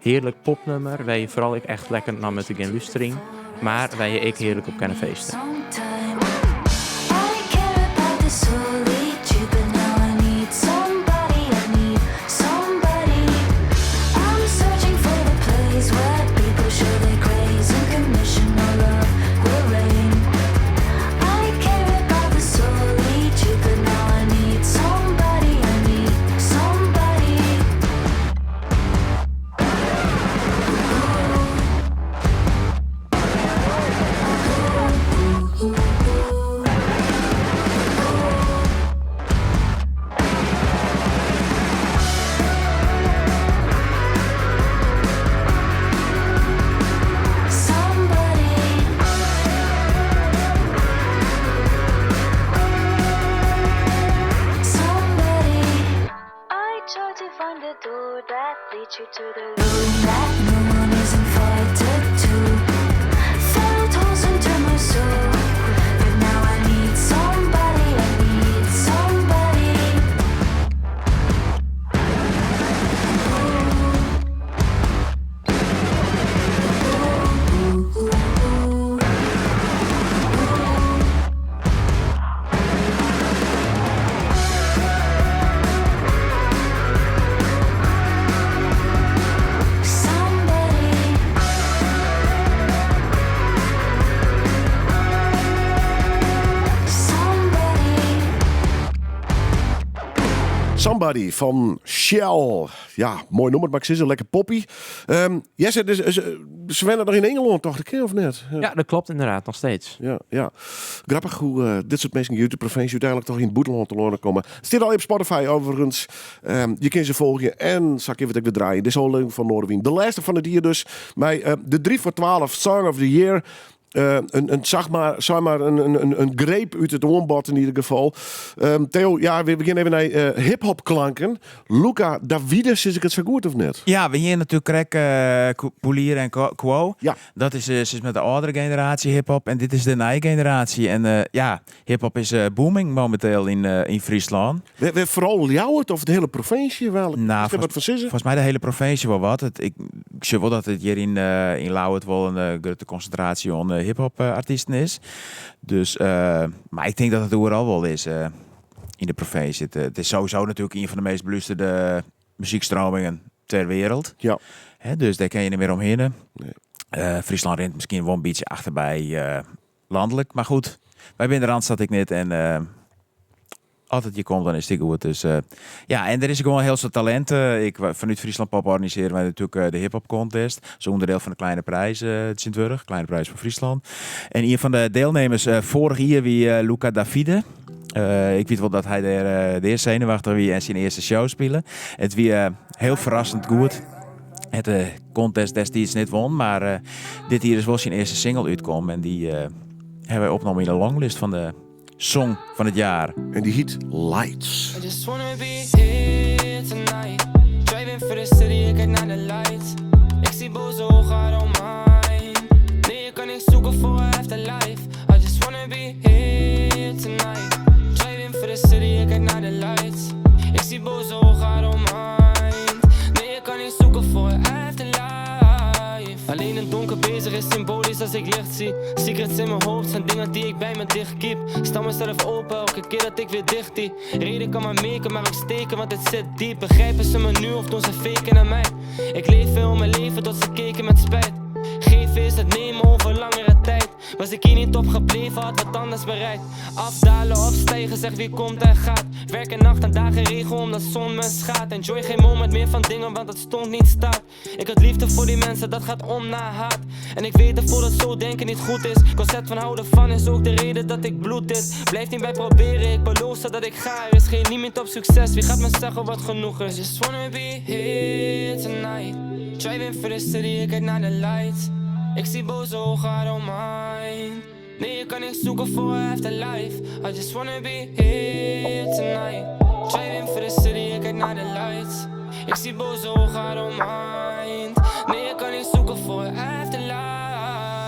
hearlik popnûmer, wêr't je foaral ek echt lekker nei moatte gean lústerjen, mar wêr't je ek hearlik op kinne feeste. I care about the solitude, but now I need somebody. I need somebody. I'm searching for the place where people show their grace unconditional love will reign. I care about the solitude, but now I need somebody. I need somebody. Somebody. Somebody. I try to find the door that leads you to the room that no one is invited to. Felt holes into my soul, but now I need somebody. I need somebody. Somebody. Somebody. Somebody fan Ciel. Ja, moai nûmer, mar ik sis lekker poppy. Jesse, dus, se wenne noch yn Ingelân, tocht ik, of net? Ja, dat klopt inderdaad, noch steeds. Ja. Grappich hoe't dit soart minsken út de provinsje úteinlik toch yn it bûtenlân telâne komme. Stiet al op Spotify overigens. Je kinne se folgje en sa kinne we it ek wer draaien. Dizze ôflevering fan Noardewyn. De lêste fan it jier dus. Mei de 3 foar 12 Song of the Year. In, in, zeg maar, zeg maar een greep út it oanbod yn ieder gefal. Theo, ja, we begjinne even nei hip-hop klanken. Luca Davide, sis ik it sa goed of net? Ja, we hiene natuerlik krekt Poelier en Quo. Ja. Dat is sis mar de âldere generaasje hip-hop en dit is de nije generaasje. En ja, hip-hop is booming momenteel yn Fryslân. Wêr foaral Ljouwert of de hiele provinsje? Wêr, Nou, is der wat fan sizze? Folgens my de hiele provinsje wol wat. Ik sjoch wol dat it hjir yn Ljouwert wol in grutte konsintraasje oan hip-hop artysten is. Dus, mar ik tink dat it oeral wol is yn de provinsje. It is sowieso natuerlik ien fan de meast belústerde muzykstromingen ter wereld. Ja. Hè, dus dêr kinne je net mear omhinne. Nee. Fryslân rint miskien wol in bytsje achterby lanlik. Mar goed, wy binne de Randstad ek net en as it hjir komt, dan is it goed. Dus ja, en der is gewoan hiel soad talint. Fanút Friesland Pop organisearje wy natuerlik de hip-hop contest. Dat is ûnderdiel fan de Kleine Prijs tsjintwurdich, Kleine Prijs fan Fryslân. En ien fan de dielnemers foarich jier wie Luca Davide. Ik wit wol dat hy dêr de earste senuwachtich wie en syn earste show spile. It wie hiel ferrassend goed. Hat de contest destiids net wûn, mar dit jier is wol syn earste single útkommen en dy hawwe wy opnommen yn de longlist fan de Song fan it jaar. En dy hyt Lights. I just wanna be here tonight. Driving for the city, ik kijk naar de lights. Ik zie boze ogen, I don't mind. Nee, ik kan niet zoeken voor een afterlife. I just wanna be here tonight. Driving for the city, ik kijk naar de lights. Ik zie boze ogen, I don't mind. Nee, ik kan niet zoeken voor een afterlife. Alleen in het donker bezig is symbolisch als ik licht zie. Secrets in mijn hoofd zijn dingen die ik bij me dicht keep. Stel mezelf open elke keer dat ik weer dicht die. Reden kan maar maken, maar ook steken, want het zit diep. Begrijpen ze me nu of doen ze faken naar mij? Ik leef heel mijn leven tot ze keken met spijt. Geven is het nemen over langere tijd. Was ik hier niet op gebleven, had wat anders bereikt. Afdalen, opstijgen, zeg wie komt en gaat. Werken nacht en dagen regen omdat zon me schaadt. Enjoy geen moment meer van dingen, want het stond niet staat. Ik had liefde voor die mensen, dat gaat om naar haat. En ik weet ervoor dat zo denken niet goed is. Concept van houden van is ook de reden dat ik bloed dit. Blijf niet bij proberen, ik beloof ze dat ik ga. Er is geen limiet op succes, wie gaat me zeggen wat genoeg is? I just wanna be here tonight. Driving for the city, ik kijk naar de lights. Ik zie boze ogen, I don't mind. Nee, je kan niet zoeken voor een afterlife. I just wanna be here tonight. Driving for the city, ik kijk naar de lights. Ik zie boze ogen, I don't mind. Nee, je kan niet zoeken voor een afterlife.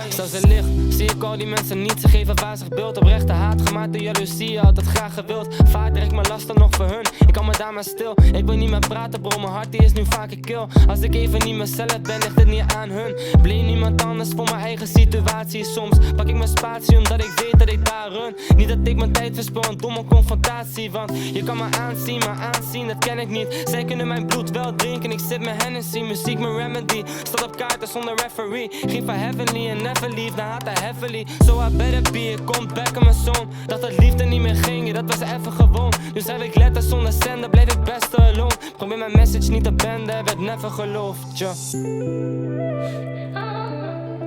Zelfs het licht zie ik al die mensen niet. Ze geven wazig beeld, oprechte haat gemaakt door jaloezie. Had het graag gewild, vaak trek mijn lasten nog voor hun. Ik kan me daar maar stil, ik wil niet meer praten bro. Mijn hart die is nu vaker kil. Als ik even niet mezelf ben, ligt het niet aan hun. Blame niemand anders voor mijn eigen situatie. Soms pak ik mijn spatie omdat ik weet dat ik daar run. Niet dat ik mijn tijd verspil aan domme confrontatie. Want je kan me aanzien, maar aanzien dat ken ik niet. Zij kunnen mijn bloed wel drinken, ik zit met Hennessy. Muziek mijn remedy, staat op kaarten zonder referee. Ging van heavenly en never leave, naar haat heavily. So I better be, ik kom back in mijn zone. Dacht dat liefde niet meer ging, ja, dat was even gewoon. Nu schrijf ik letters zonder zender, blijf ik best alone. Probeer mijn message niet te benden, werd never geloofd, ja.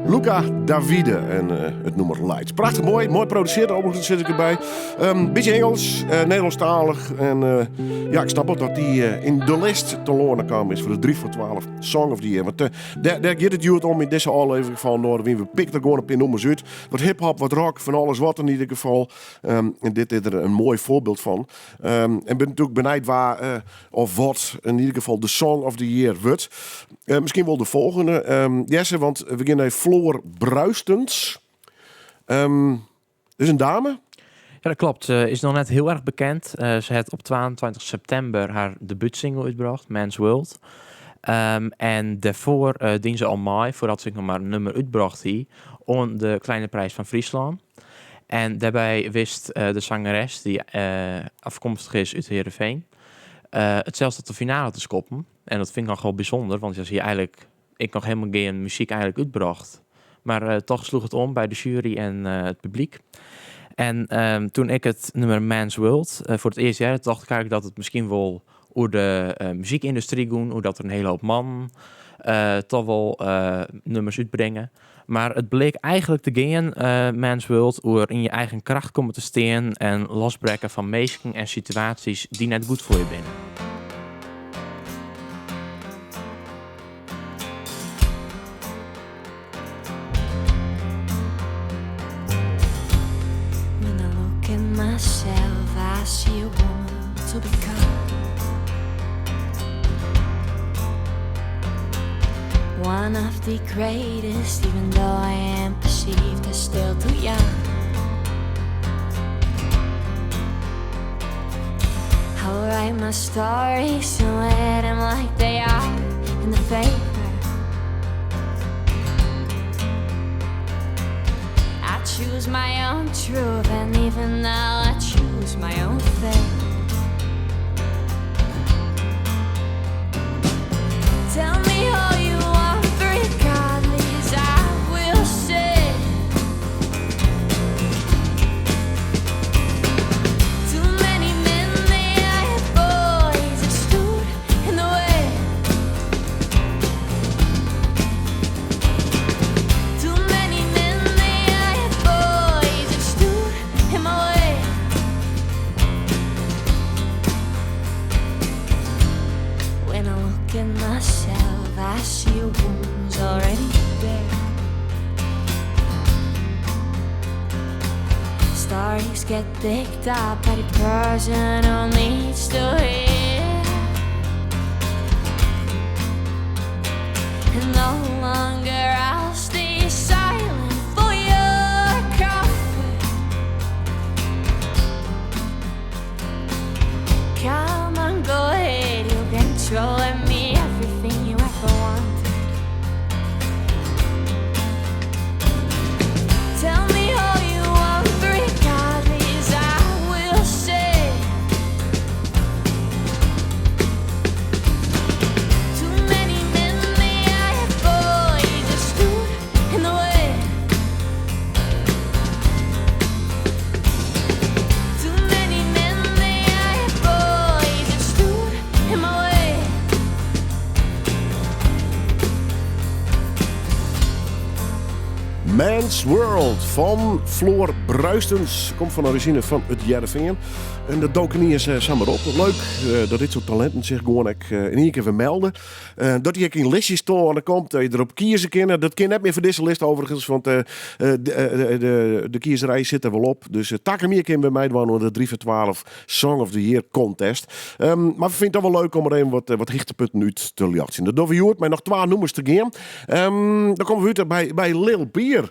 Luca Davide en it nûmer Lights. Prachtich moai, moai produsearre, overigens sit ik derby. Bytsje Ingelsk, Nederlânsktalich. En ja, ik snap wol dat dy yn de list telâne kaam is foar de 3 foar 12 Song of the Year. Want dêr giet it hjoed om yn dizze ôflevering fan Noardewyn. We pikke der gewoan in pear nûmers út. Wat hip-hop, wat rock, fan alles wat yn ieder gefal. En dit is der in moai foarbyld fan. En bin natuerlik benijd wa of wat yn ieder gefal de Song of the Year wurdt. Miskien wol de folgjende, Jesse, want we geane nei Floor Bruistens. Is in dame. Ja, dat klopt. Ze is noch net hiel erch bekend. Se hat op 22 septimber har debútsingle útbrocht, Man's World. En dêrfoar die se al mei, foardat se noch mar in nûmer útbrocht hie, oan de Kleine Prijs fan Fryslân. En dêrby wist de sangeres, dy't ôfkomstich is út Heerenveen, it sels tot de finale te skoppen. En dat fyn ik nochal bysûnder, want se hie eigenlik ek noch hielendal gjin muzyk eigenlik útbrocht. Mar toch sloech it oan by de sjuery en it publyk. En doe't ik it nûmer Man's World foar it earst hearde, tocht ik eigenlik dat it miskien wol oer de muzykyndustry gie, oer dat der in hiele hoop mannen toch wol nûmers útbringe. Mar it bliek eigenlik te gean, Man's World, oer yn je eigen kracht komme te stean en losbrekke fan minsken en situaasjes dy't net goed foar je binne. I see a woman to become. One of the greatest, even though I am perceived as still too young. I will write my stories and let them like they are in the paper. I choose my own truth, and even now I choose my own fate. Tell me all you want, regardless, I will say. Too many men, they are boys that stood in the way. Too many men, they are boys that stood in my way. When I look at myself, I see a woman's already there. Stories get picked up by the person who needs to hear. And no longer I'll stay silent for your comfort. Come on, go ahead, you can throw at me everything you ever wanted. Tell me all you want, regardless, I will say. Too many men, they are boys that stood in the way. Too many men, they are boys that stood in my way. Man's World van Floor Bruistens. Komt van origine van het Hearrenfean. En dat doken niet eens samen op. Leuk dat dit soort talenten zich gewoon ook, in één keer vermelden. Dat hij ook in listjes tonen komt, dat je erop kiezen kan. Dat kan net meer voor deze list overigens, want de kiezerij zit er wel op. Dus Takemier kan bij mij doen de 3 voor 12 Song of the Year Contest. Maar we vinden het toch wel leuk om er even wat richtepunten uit te laten zien. Dat doen we hier, maar nog 2 nummers te gaan. Dan komen we uit bij Lil Pier.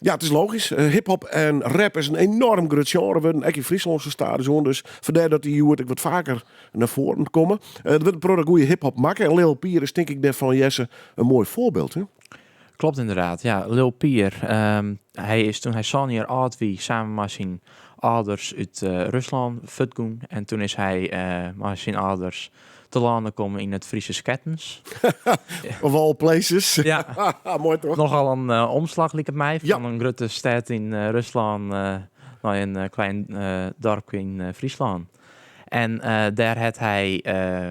Ja, het is logisch. Hip-hop en rap is een enorm groot genre. We hebben in Frieslandse stadion. Dus vandaar dat die hoort ik wat vaker naar voren komen. Er wordt een product goede hip-hop maken. En Lil Pier is denk ik daarvan, Jesse, een mooi voorbeeld. Hè? Klopt inderdaad. Ja, Lil Pier. Hij is toen hij zo'n jaar oud wie samen met zijn ouders uit Rusland futgoen. En toen is hij met zijn ouders te landen komen in het Friese Skettens. Of all places. Ja. Mooi toch? Nogal een omslag liep het mij. Van een grote stad in Rusland naar een klein dorpje in Friesland. En daar had hij,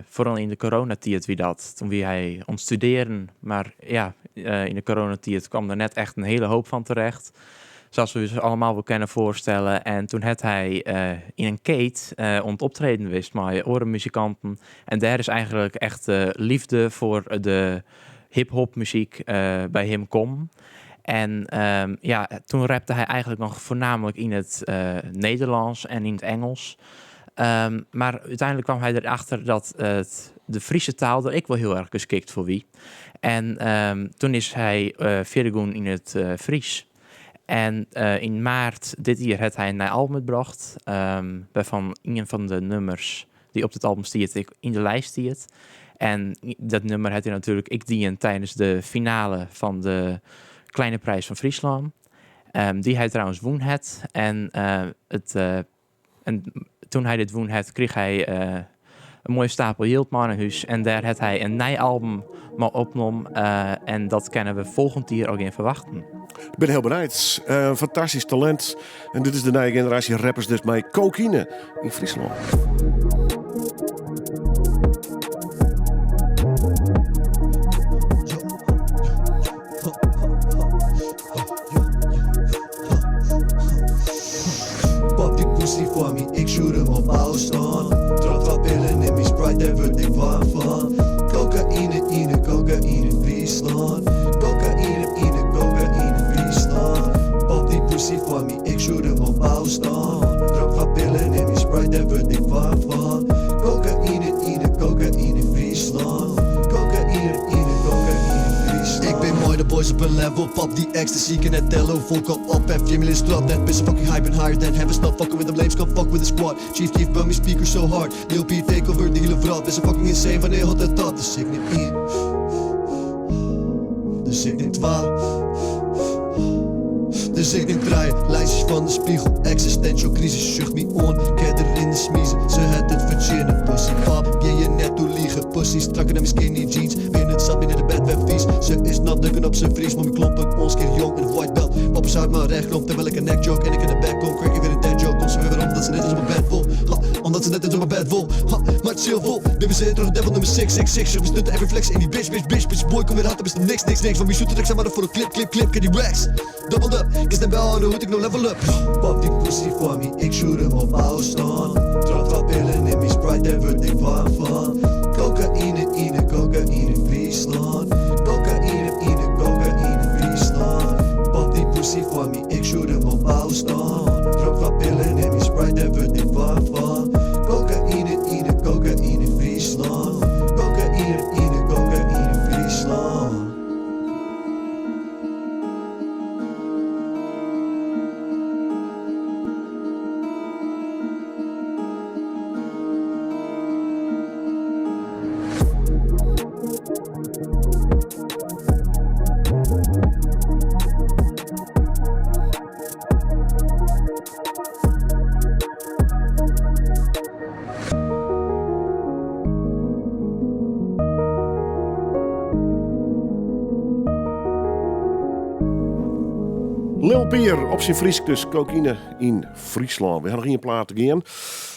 vooral in de coronatijd wie dat, toen wie hij om studeren, maar in de coronatijd kwam er net echt een hele hoop van terecht. Zoals we ze allemaal wel kunnen voorstellen. En toen had hij in een keet ont optreden wist met orenmuzikanten. En daar is eigenlijk echt liefde voor de hip-hop muziek bij hem kom. En toen rapte hij eigenlijk nog voornamelijk in het Nederlands en in het Engels. Maar uiteindelijk kwam hij erachter dat de Friese taal er ik wel heel erg geschikt voor wie. En toen is hij verder gaan in het Fries. En in maart dit jaar had hij een nieuw album uitgebracht. Waarvan een van de nummers die op het album stiert, ik in de lijst stiert. En dat nummer had hij natuurlijk ik dien tijdens de finale van de Kleine Prijs van Friesland. Die hij trouwens won had. En toen hij dit won had, kreeg hij een mooie stapel yield maar naar huis. En daar had hij een nieuw album maar opnom. En dat kennen we volgend jaar ook in verwachten. Ik ben heel benieuwd. Fantastisch talent. En dit is de nieuwe generatie rappers dus met cocaïne in Friesland. Pop die pussy voor me, ik shoot hem op afstand. Drop wat pillen in mijn Sprite, daar word ik warm van. Cocaïne, in, cocaïne, Friesland. Cocaïne, in, cocaïne, Friesland. Pop die pussy voor me, ik shoot hem op afstand. Drop wat pillen in mijn Sprite, op een level. Pap die ecstasy, kan net tellen hoe volk al op heeft. Jimmy is trap net, pissen fucking hype and higher than heaven. Stop fucking with them lames, come fuck with the squad. Chief Keef, bum mijn speaker so hard. Lil P take over de hele wrap. Is fucking insane, wanneer had het dat? Dus ik neem één. Dus ik neem 12. Dus ik neem draaien, lijstjes van de spiegel. Existential crisis, zucht me on. Kedder in de smiezen, ze het het verzinnen. Pussy pap, je je net toe liegen. Pussy strakker dan mijn skinny jeans. Binnen het zat, binnen de bed, werd vies. Ze is nat, dukken op zijn vries. Mommy klompen, ons keer jong in het white belt. Papa zuid maar recht rond, terwijl ik een nek joke. En ik in de bek kom, crack ik weer een dead joke. Komt ze weer omdat ze net is op mijn bed vol. Ha, omdat ze net is op mijn bed vol. Ha, maar het is heel vol. Dit is terug, devil nummer 666. We stutten every flex in die bitch, bitch, bitch, bitch. Boy, kom weer hard, is nog niks, niks, niks. Van wie zoet het, ik zeg maar voor een clip, clip, clip. Ken die racks. Double up, is de bel aan de hoed, ik no level up. Pap die pussy voor me, ik shoot hem op afstand. Drop wat pillen in mijn Sprite, daar word ik warm van. Cocaïne, ine, cocaïne, Friesland. Cocaïne, ine, cocaïne, Friesland. Pap die pussy voor me, ik shoot hem op afstand. Drop wat pillen in mijn Sprite, daar word ik warm van. Cocaïne, ine, cocaïne, Friesland. Cocaïne, ine, cocaïne, Friesland. Lil Pier op zijn Fries, dus cocaïne in Friesland. We hebben nog één plaat te gaan.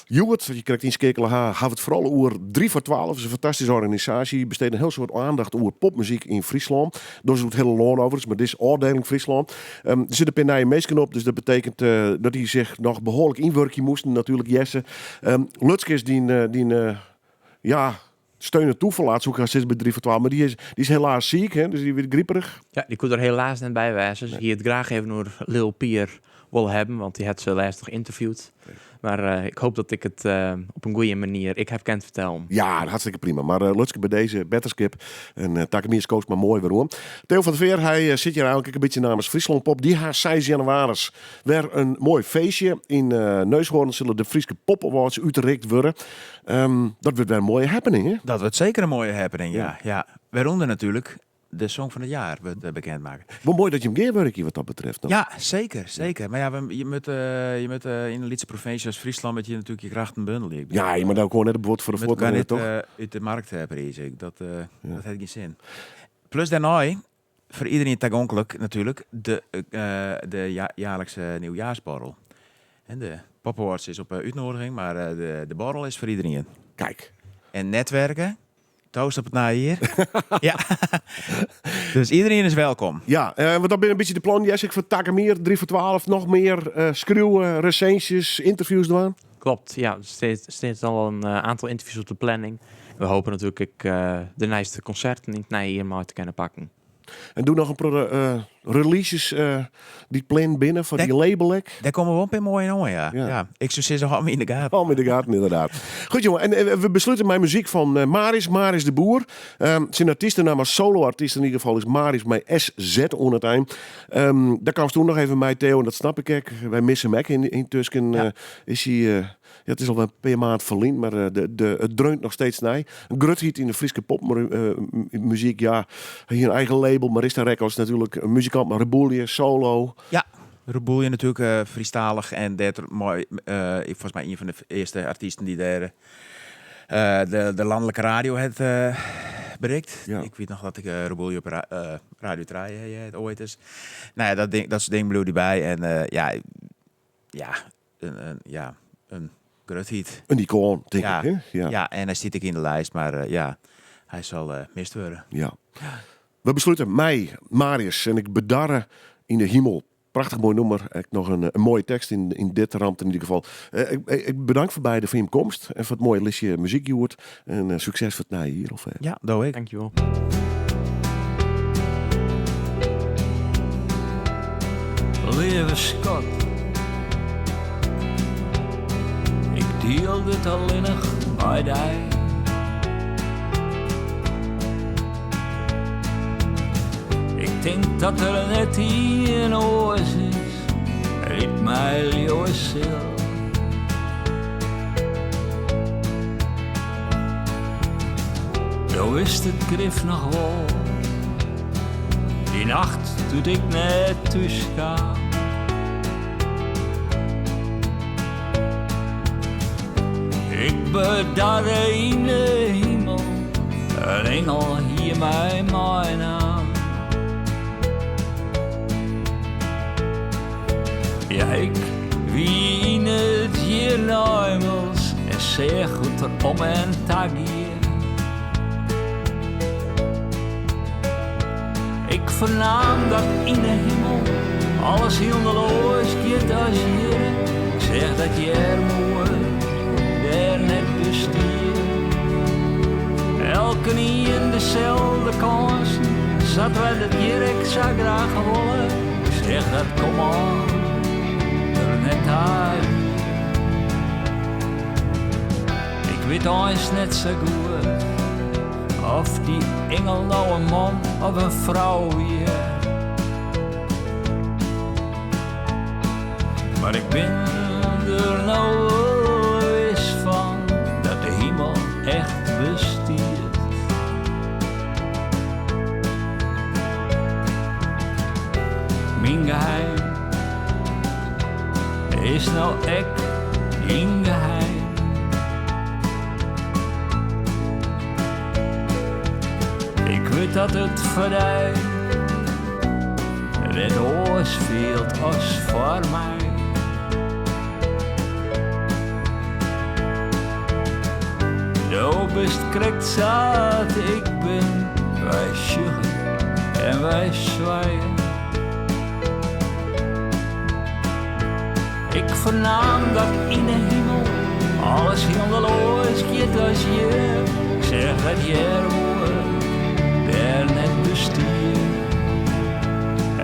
Joert, je krijgt inskekelen haar, had het vooral over 3 voor 12. Dat is een fantastische organisatie. Besteedt een heel soort aandacht over popmuziek in Friesland. Door het hele land overigens, maar dit is afdeling Friesland. Er zitten een paar nieuwe op, dus dat betekent dat die zich nog behoorlijk inwerken moesten. Natuurlijk Jesse. Lutske is die ja, steun en toeverlaat, zoek haar zes bij 3 voor 12. Maar die is helaas ziek, hè? Dus die wordt grieperig. Ja, die kon er helaas net bij wijzen. Dus hier het graag even door Lil Pier wil hebben, want die had ze laatst nog geïnterviewd. Maar ik hoop dat ik het op een goede manier ik heb kent vertellen. Ja, hartstikke prima. Maar Lutske bij deze betterskip en Takemiers koos maar mooi weer hoor. Theo van der Veer, hij zit hier eigenlijk een beetje namens Friesland Pop. Die haar 6 januari weer een mooi feestje. In Neushoorn zullen de Frieske Pop Awards uitgereikt worden. Dat wordt weer een mooie happening, hè? Dat wordt zeker een mooie happening, ja. Ja. Waaronder natuurlijk de song van het jaar wordt bekendmaken. Wel mooi dat je hem geerwerk hier wat dat betreft. Nog. Ja, zeker, zeker. Maar ja, je moet in de Lietse provincie als Friesland met je natuurlijk je krachten bundelen. Ik bedoel, Ja, je moet ook gewoon net het woord voor de met elkaar voortbrengen, niet, toch? uit de markt prijzen. Dat heeft geen zin. Plus daarna, voor iedereen toegankelijk natuurlijk, de jaarlijkse nieuwjaarsborrel. En de Pop Awards is op uitnodiging, maar de borrel is voor iedereen. Kijk. En netwerken. Toast op het najaar. Ja. Dus iedereen is welkom. Ja, want dat ben een beetje de plan, Jessica, voor Takemir, 3 voor 12, nog meer schreeuwen, recensies, interviews doen. Klopt, ja. Er steeds al een aantal interviews op de planning. We hopen natuurlijk ik de nieuwste concerten in het najaar maar te kunnen pakken. En doe nog een paar releases die plan binnen voor die label. Daar komen we op in mooie jongen, ja. Ja. Ik zou zeggen, hou me in de gaten. Hou me in de gaten, inderdaad. Goed, jongen. En we besluiten mijn muziek van Maris de Boer. Zijn artiestennaam als solo-artiest in ieder geval is Maris met SZ onder het eind. Daar kwam toen nog even mij, Theo, en dat snap ik ook. Wij missen hem ook intussen. Is hij ja, het is al een paar maand verlien, maar het dreunt nog steeds naar. Een grut hit in de Friese popmuziek, ja. Hier een eigen label, Marista Records natuurlijk. Een muzikant, maar Reboelje, solo. Ja, Reboelje natuurlijk Friestalig. En dat mooi, volgens mij een van de eerste artiesten die daar de landelijke radio het bereikt. Ik weet nog dat ik Reboelje op Radio 3 het ooit is. Nou ja, dat ding, dat soort dingen bleef erbij. En ja, ja, een, een, ja, een grut hit. Een icoon, denk ik, hè? Ja. Ja, en hij zit ik in de lijst, maar ja, hij zal mist worden. Ja. We besluiten mij, Marius, en ik bedarren in de hemel. Prachtig mooi nummer. Ik nog een mooie tekst in dit ramp in ieder geval. Ik bedank voor beide voor je komst en voor het mooie listje muziek, Joert. En succes voor het najaar hier. Of. Ja, doe ik. Dankjewel. Lieve schat, ik deel dit alleenig bij die. Ik tink dat der net ien oars is dy't my leauwe sil. Do witst it grif noch wol, dy nacht doe't ik net thús kaam. Ik bedarre yn de himel, in ingel hie my meinaam. Ja, ik wie yn it hjirneimels en seach hoe't der om en ta gie. Ik fernaam dat yn 'e himel alles hielendal oars giet as hjir. Ik seach dat earmoed dêr net bestie. Elkenien deselde kânsen, sa't wy dat hjir ek sa graach wolle. Ik seach dat komôf der net ta wie. Ik wit eins net sa goed oft dy ingel no in man of in frou wie. Mar ik bin der no wol wis fan dat de himel echt bestiet. Myn geheim is no ek dyn geheim. Ik wit dat it foar dy net oars fielt as foar my. Do bist krekt sa't ik bin, wy sjogge en wy swije. Ik fernaam dat yn 'e himel alles hielendal oars giet as hjir. Ik seach dat earmoed dêr net bestie.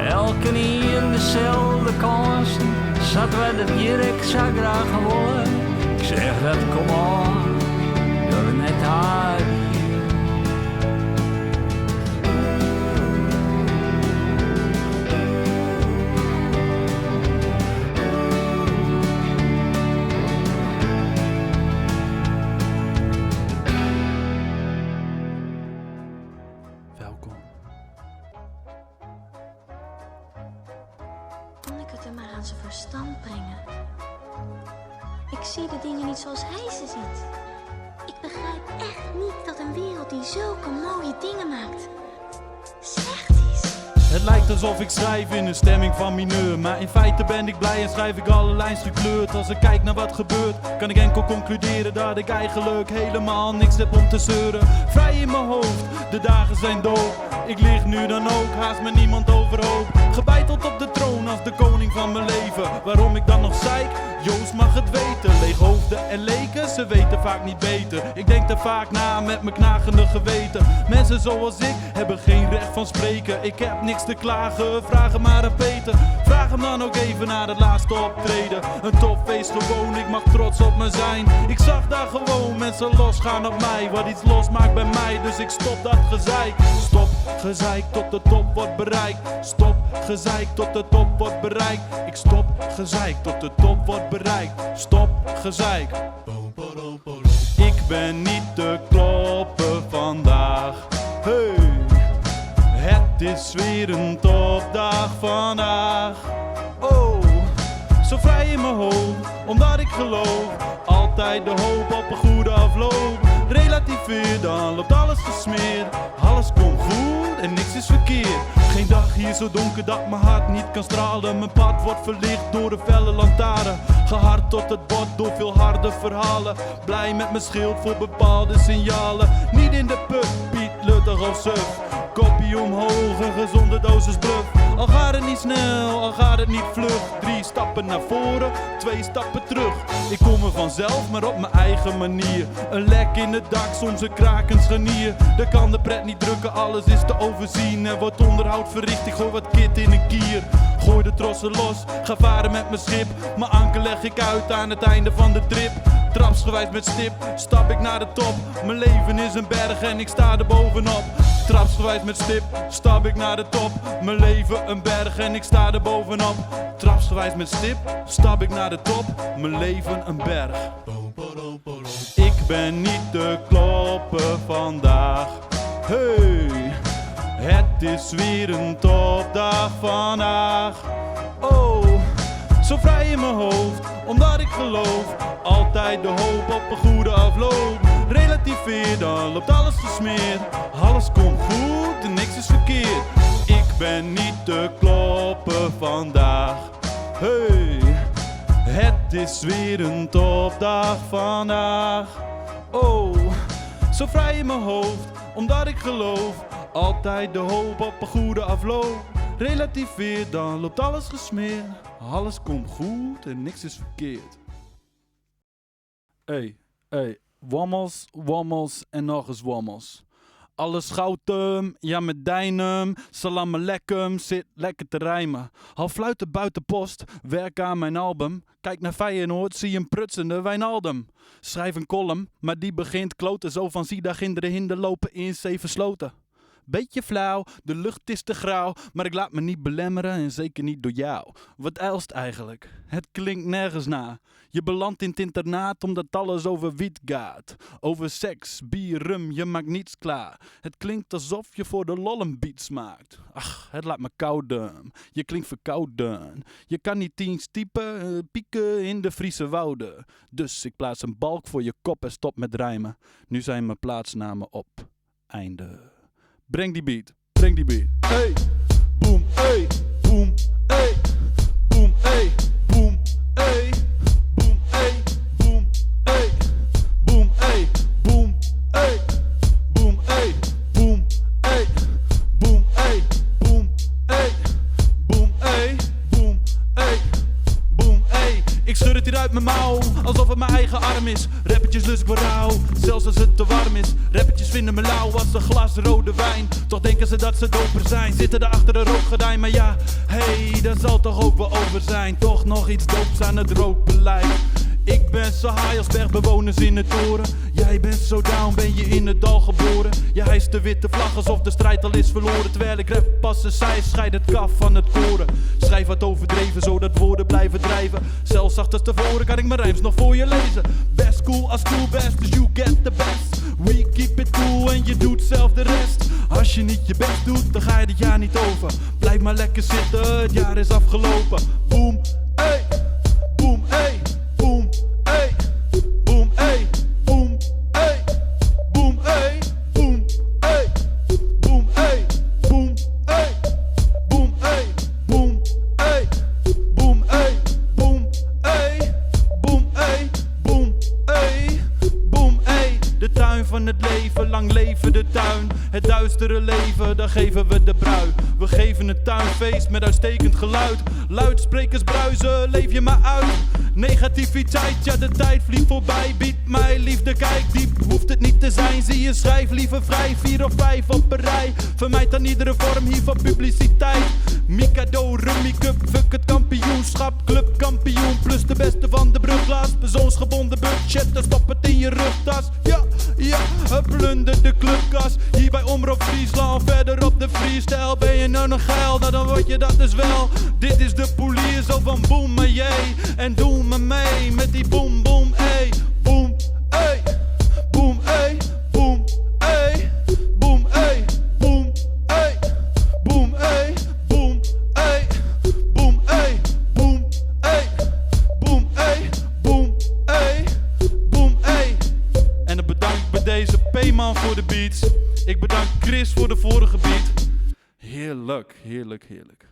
Elkenien deselde kânsen, sa't wy dat hjir ek sa graach wolle. Ik seach dat komôf der net ta wie. Welkom. Kon ik het hem maar aan zijn verstand brengen? Ik zie de dingen niet zoals hij ze ziet. Ik begrijp echt niet dat een wereld die zulke mooie dingen maakt, slecht is. Het lijkt alsof ik schrijf in een stemming van mineur. Maar in feite ben ik blij en schrijf ik alle lijns gekleurd. Als ik kijk naar wat gebeurt, kan ik enkel concluderen dat ik eigenlijk helemaal niks heb om te zeuren. Vrij in mijn hoofd, de dagen zijn dood. Ik lig nu dan ook haast met niemand overhoop. Gebeiteld op de troon als de koning van mijn leven. Waarom ik dan nog zeik? Joost mag het weten. Leeghoofden en leken, ze weten vaak niet beter. Ik denk te vaak na met mijn knagende geweten. Mensen zoals ik hebben geen recht van spreken. Ik heb niks te klagen, vraag het maar aan Peter. Vraag hem dan ook even naar het laatste optreden. Een topfeest gewoon, ik mag trots op me zijn. Ik zag daar gewoon mensen losgaan op mij. Wat iets losmaakt bij mij, dus ik stop dat gezeik. Stop gezeik tot de top wordt bereikt. Stop gezeik tot de top wordt bereikt. Ik stop gezeik tot de top wordt bereikt. Stop gezeik. Ik ben niet te kloppen vandaag. Hey, het is weer een topdag vandaag. Oh, zo vrij in mijn hoofd, omdat ik geloof. Altijd de hoop op een goede afloop. Relativeer, dan loopt alles gesmeerd. Alles komt goed en niks is verkeerd. Geen dag hier zo donker dat mijn hart niet kan stralen. Mijn pad wordt verlicht door de felle lantaarn. Gehard tot het bot door veel harde verhalen. Blij met mijn schild voor bepaalde signalen. Niet in de pub, Piet, luttig of suf. Koppie omhoog, een gezonde dosis bluff. Al gaat het niet snel, al gaat het niet vlug. 3 stappen naar voren, 2 stappen terug. Ik kom er vanzelf, maar op mijn eigen manier. Een lek in het dak, soms een krakend scharnier. Daar kan de pret niet drukken, alles is te overzien. Er wordt onderhoud verricht, ik gooi wat kit in een kier. Gooi de trossen los, ga varen met mijn schip. Mijn anker leg ik uit aan het einde van de trip. Trapsgewijs met stip, stap ik naar de top. Mijn leven is een berg en ik sta er bovenop. Trapsgewijs met stip, stap ik naar de top. Mijn leven een berg en ik sta er bovenop. Trapsgewijs met stip, stap ik naar de top. Mijn leven een berg. Ik ben niet te kloppen vandaag. Hey, het is weer een topdag vandaag. Oh, zo vrij in mijn hoofd, omdat ik geloof. Altijd de hoop op een goede afloop. Relativeer, dan loopt alles gesmeerd. Alles komt goed en niks is verkeerd. Ik ben niet te kloppen vandaag. Hey, het is weer een topdag vandaag. Oh, zo vrij in mijn hoofd, omdat ik geloof. Altijd de hoop op een goede afloop. Relativeer, dan loopt alles gesmeerd. Alles komt goed en niks is verkeerd. Hey, hey, wammels, wammels en nog eens wammels. Alles schoutem, ja met dijnem, salam aleikum, zit lekker te rijmen. Half fluiten buiten post, werk aan mijn album. Kijk naar Feyenoord, zie een prutsende Wijnaldum. Schrijf een column, maar die begint kloten. Zo van zie daar ginderen hinder lopen in zeven sloten. Beetje flauw, de lucht is te grauw, maar ik laat me niet belemmeren en zeker niet door jou. Wat eilst eigenlijk? Het klinkt nergens na. Je belandt in het internaat omdat alles over wiet gaat. Over seks, bier, rum, je maakt niets klaar. Het klinkt alsof je voor de lol een beat smaakt. Ach, het laat me kouden. Je klinkt verkouden. Je kan niet eens typen, pieken in de Friese wouden. Dus ik plaats een balk voor je kop en stop met rijmen. Nu zijn mijn plaatsnamen op. Einde. Breng die beat, breng die beat. Hey, boom, hey, boom, hey, boom, hey, boom, hey, boom, hey, boom, hey, boom, hey, boom, hey, boom, hey, boom, hey, boom, hey, boom, hey, boom, hey, boom, hey, boom, hey. Ik schud het hier uit mijn mouw, alsof het mijn eigen arm is. Rappertjes lust ik wel rauw, zelfs als het te warm is. Rappertjes vinden me lauw als een glas rode wijn. Toch denken ze dat ze doper zijn, zitten daar achter een rookgordijn. Maar ja, hey, dat zal toch ook wel over zijn. Toch nog iets doops aan het rookbeleid. Ik ben zo high als bergbewoners in de toren. Jij bent zo down, ben je in het dal geboren. Je hijst de witte vlag alsof de strijd al is verloren. Terwijl ik rap pas en zij scheid het kaf van het koren. Schrijf wat overdreven, zodat woorden blijven drijven. Zelfs achterstevoren kan ik mijn rijms nog voor je lezen. Best cool als cool best, dus you get the best. We keep it cool en je doet zelf de rest. Als je niet je best doet, dan ga je dit jaar niet over. Blijf maar lekker zitten, het jaar is afgelopen. Boom, hey, boom, hey, boom, hey, boom, hey, boom, hey, boom, hey, boom, hey, boom, hey, boom, hey, boom, hey, boom, hey, boom, hey, boom, hey, boom, hey, boom, hey, boom, hey. De tuin van het leven, lang leven de tuin. Het duistere leven, daar geven we de brui. We geven een tuinfeest met uitstekend geluid. Luidsprekers bruisen, leef je maar uit. Negativiteit, ja de tijd vliegt voorbij. Bied mij liefde, kijk diep, hoeft het niet te zijn. Zie je, schrijf liever vrij, 4 of 5 op een rij. Vermijd dan iedere vorm hier van publiciteit. Mikado, Rummy Cup, fuck het kampioenschap. Clubkampioen, plus de beste van de brugklas. Persoonsgebonden budget, dan stop het in je rugtas. Ja, ja, plunder de clubkas. Hier bij Omroep Friesland, verder op de freestyle. Ben je nou nog geil, nou dan word je dat dus wel. Dit is de polier, zo van boem maar jee. En doe me mee met die boem boem ey. Boem ey, boem ey, boem ey, boem ey, boem ey, boem ey, boem ey, boem ey, boem ey, boem ey, boem ey, boem ey. En dan bedank ik bij deze P-man voor de beats. Ik bedank Chris voor de vorige beat. Heerlijk, heerlijk, heerlijk.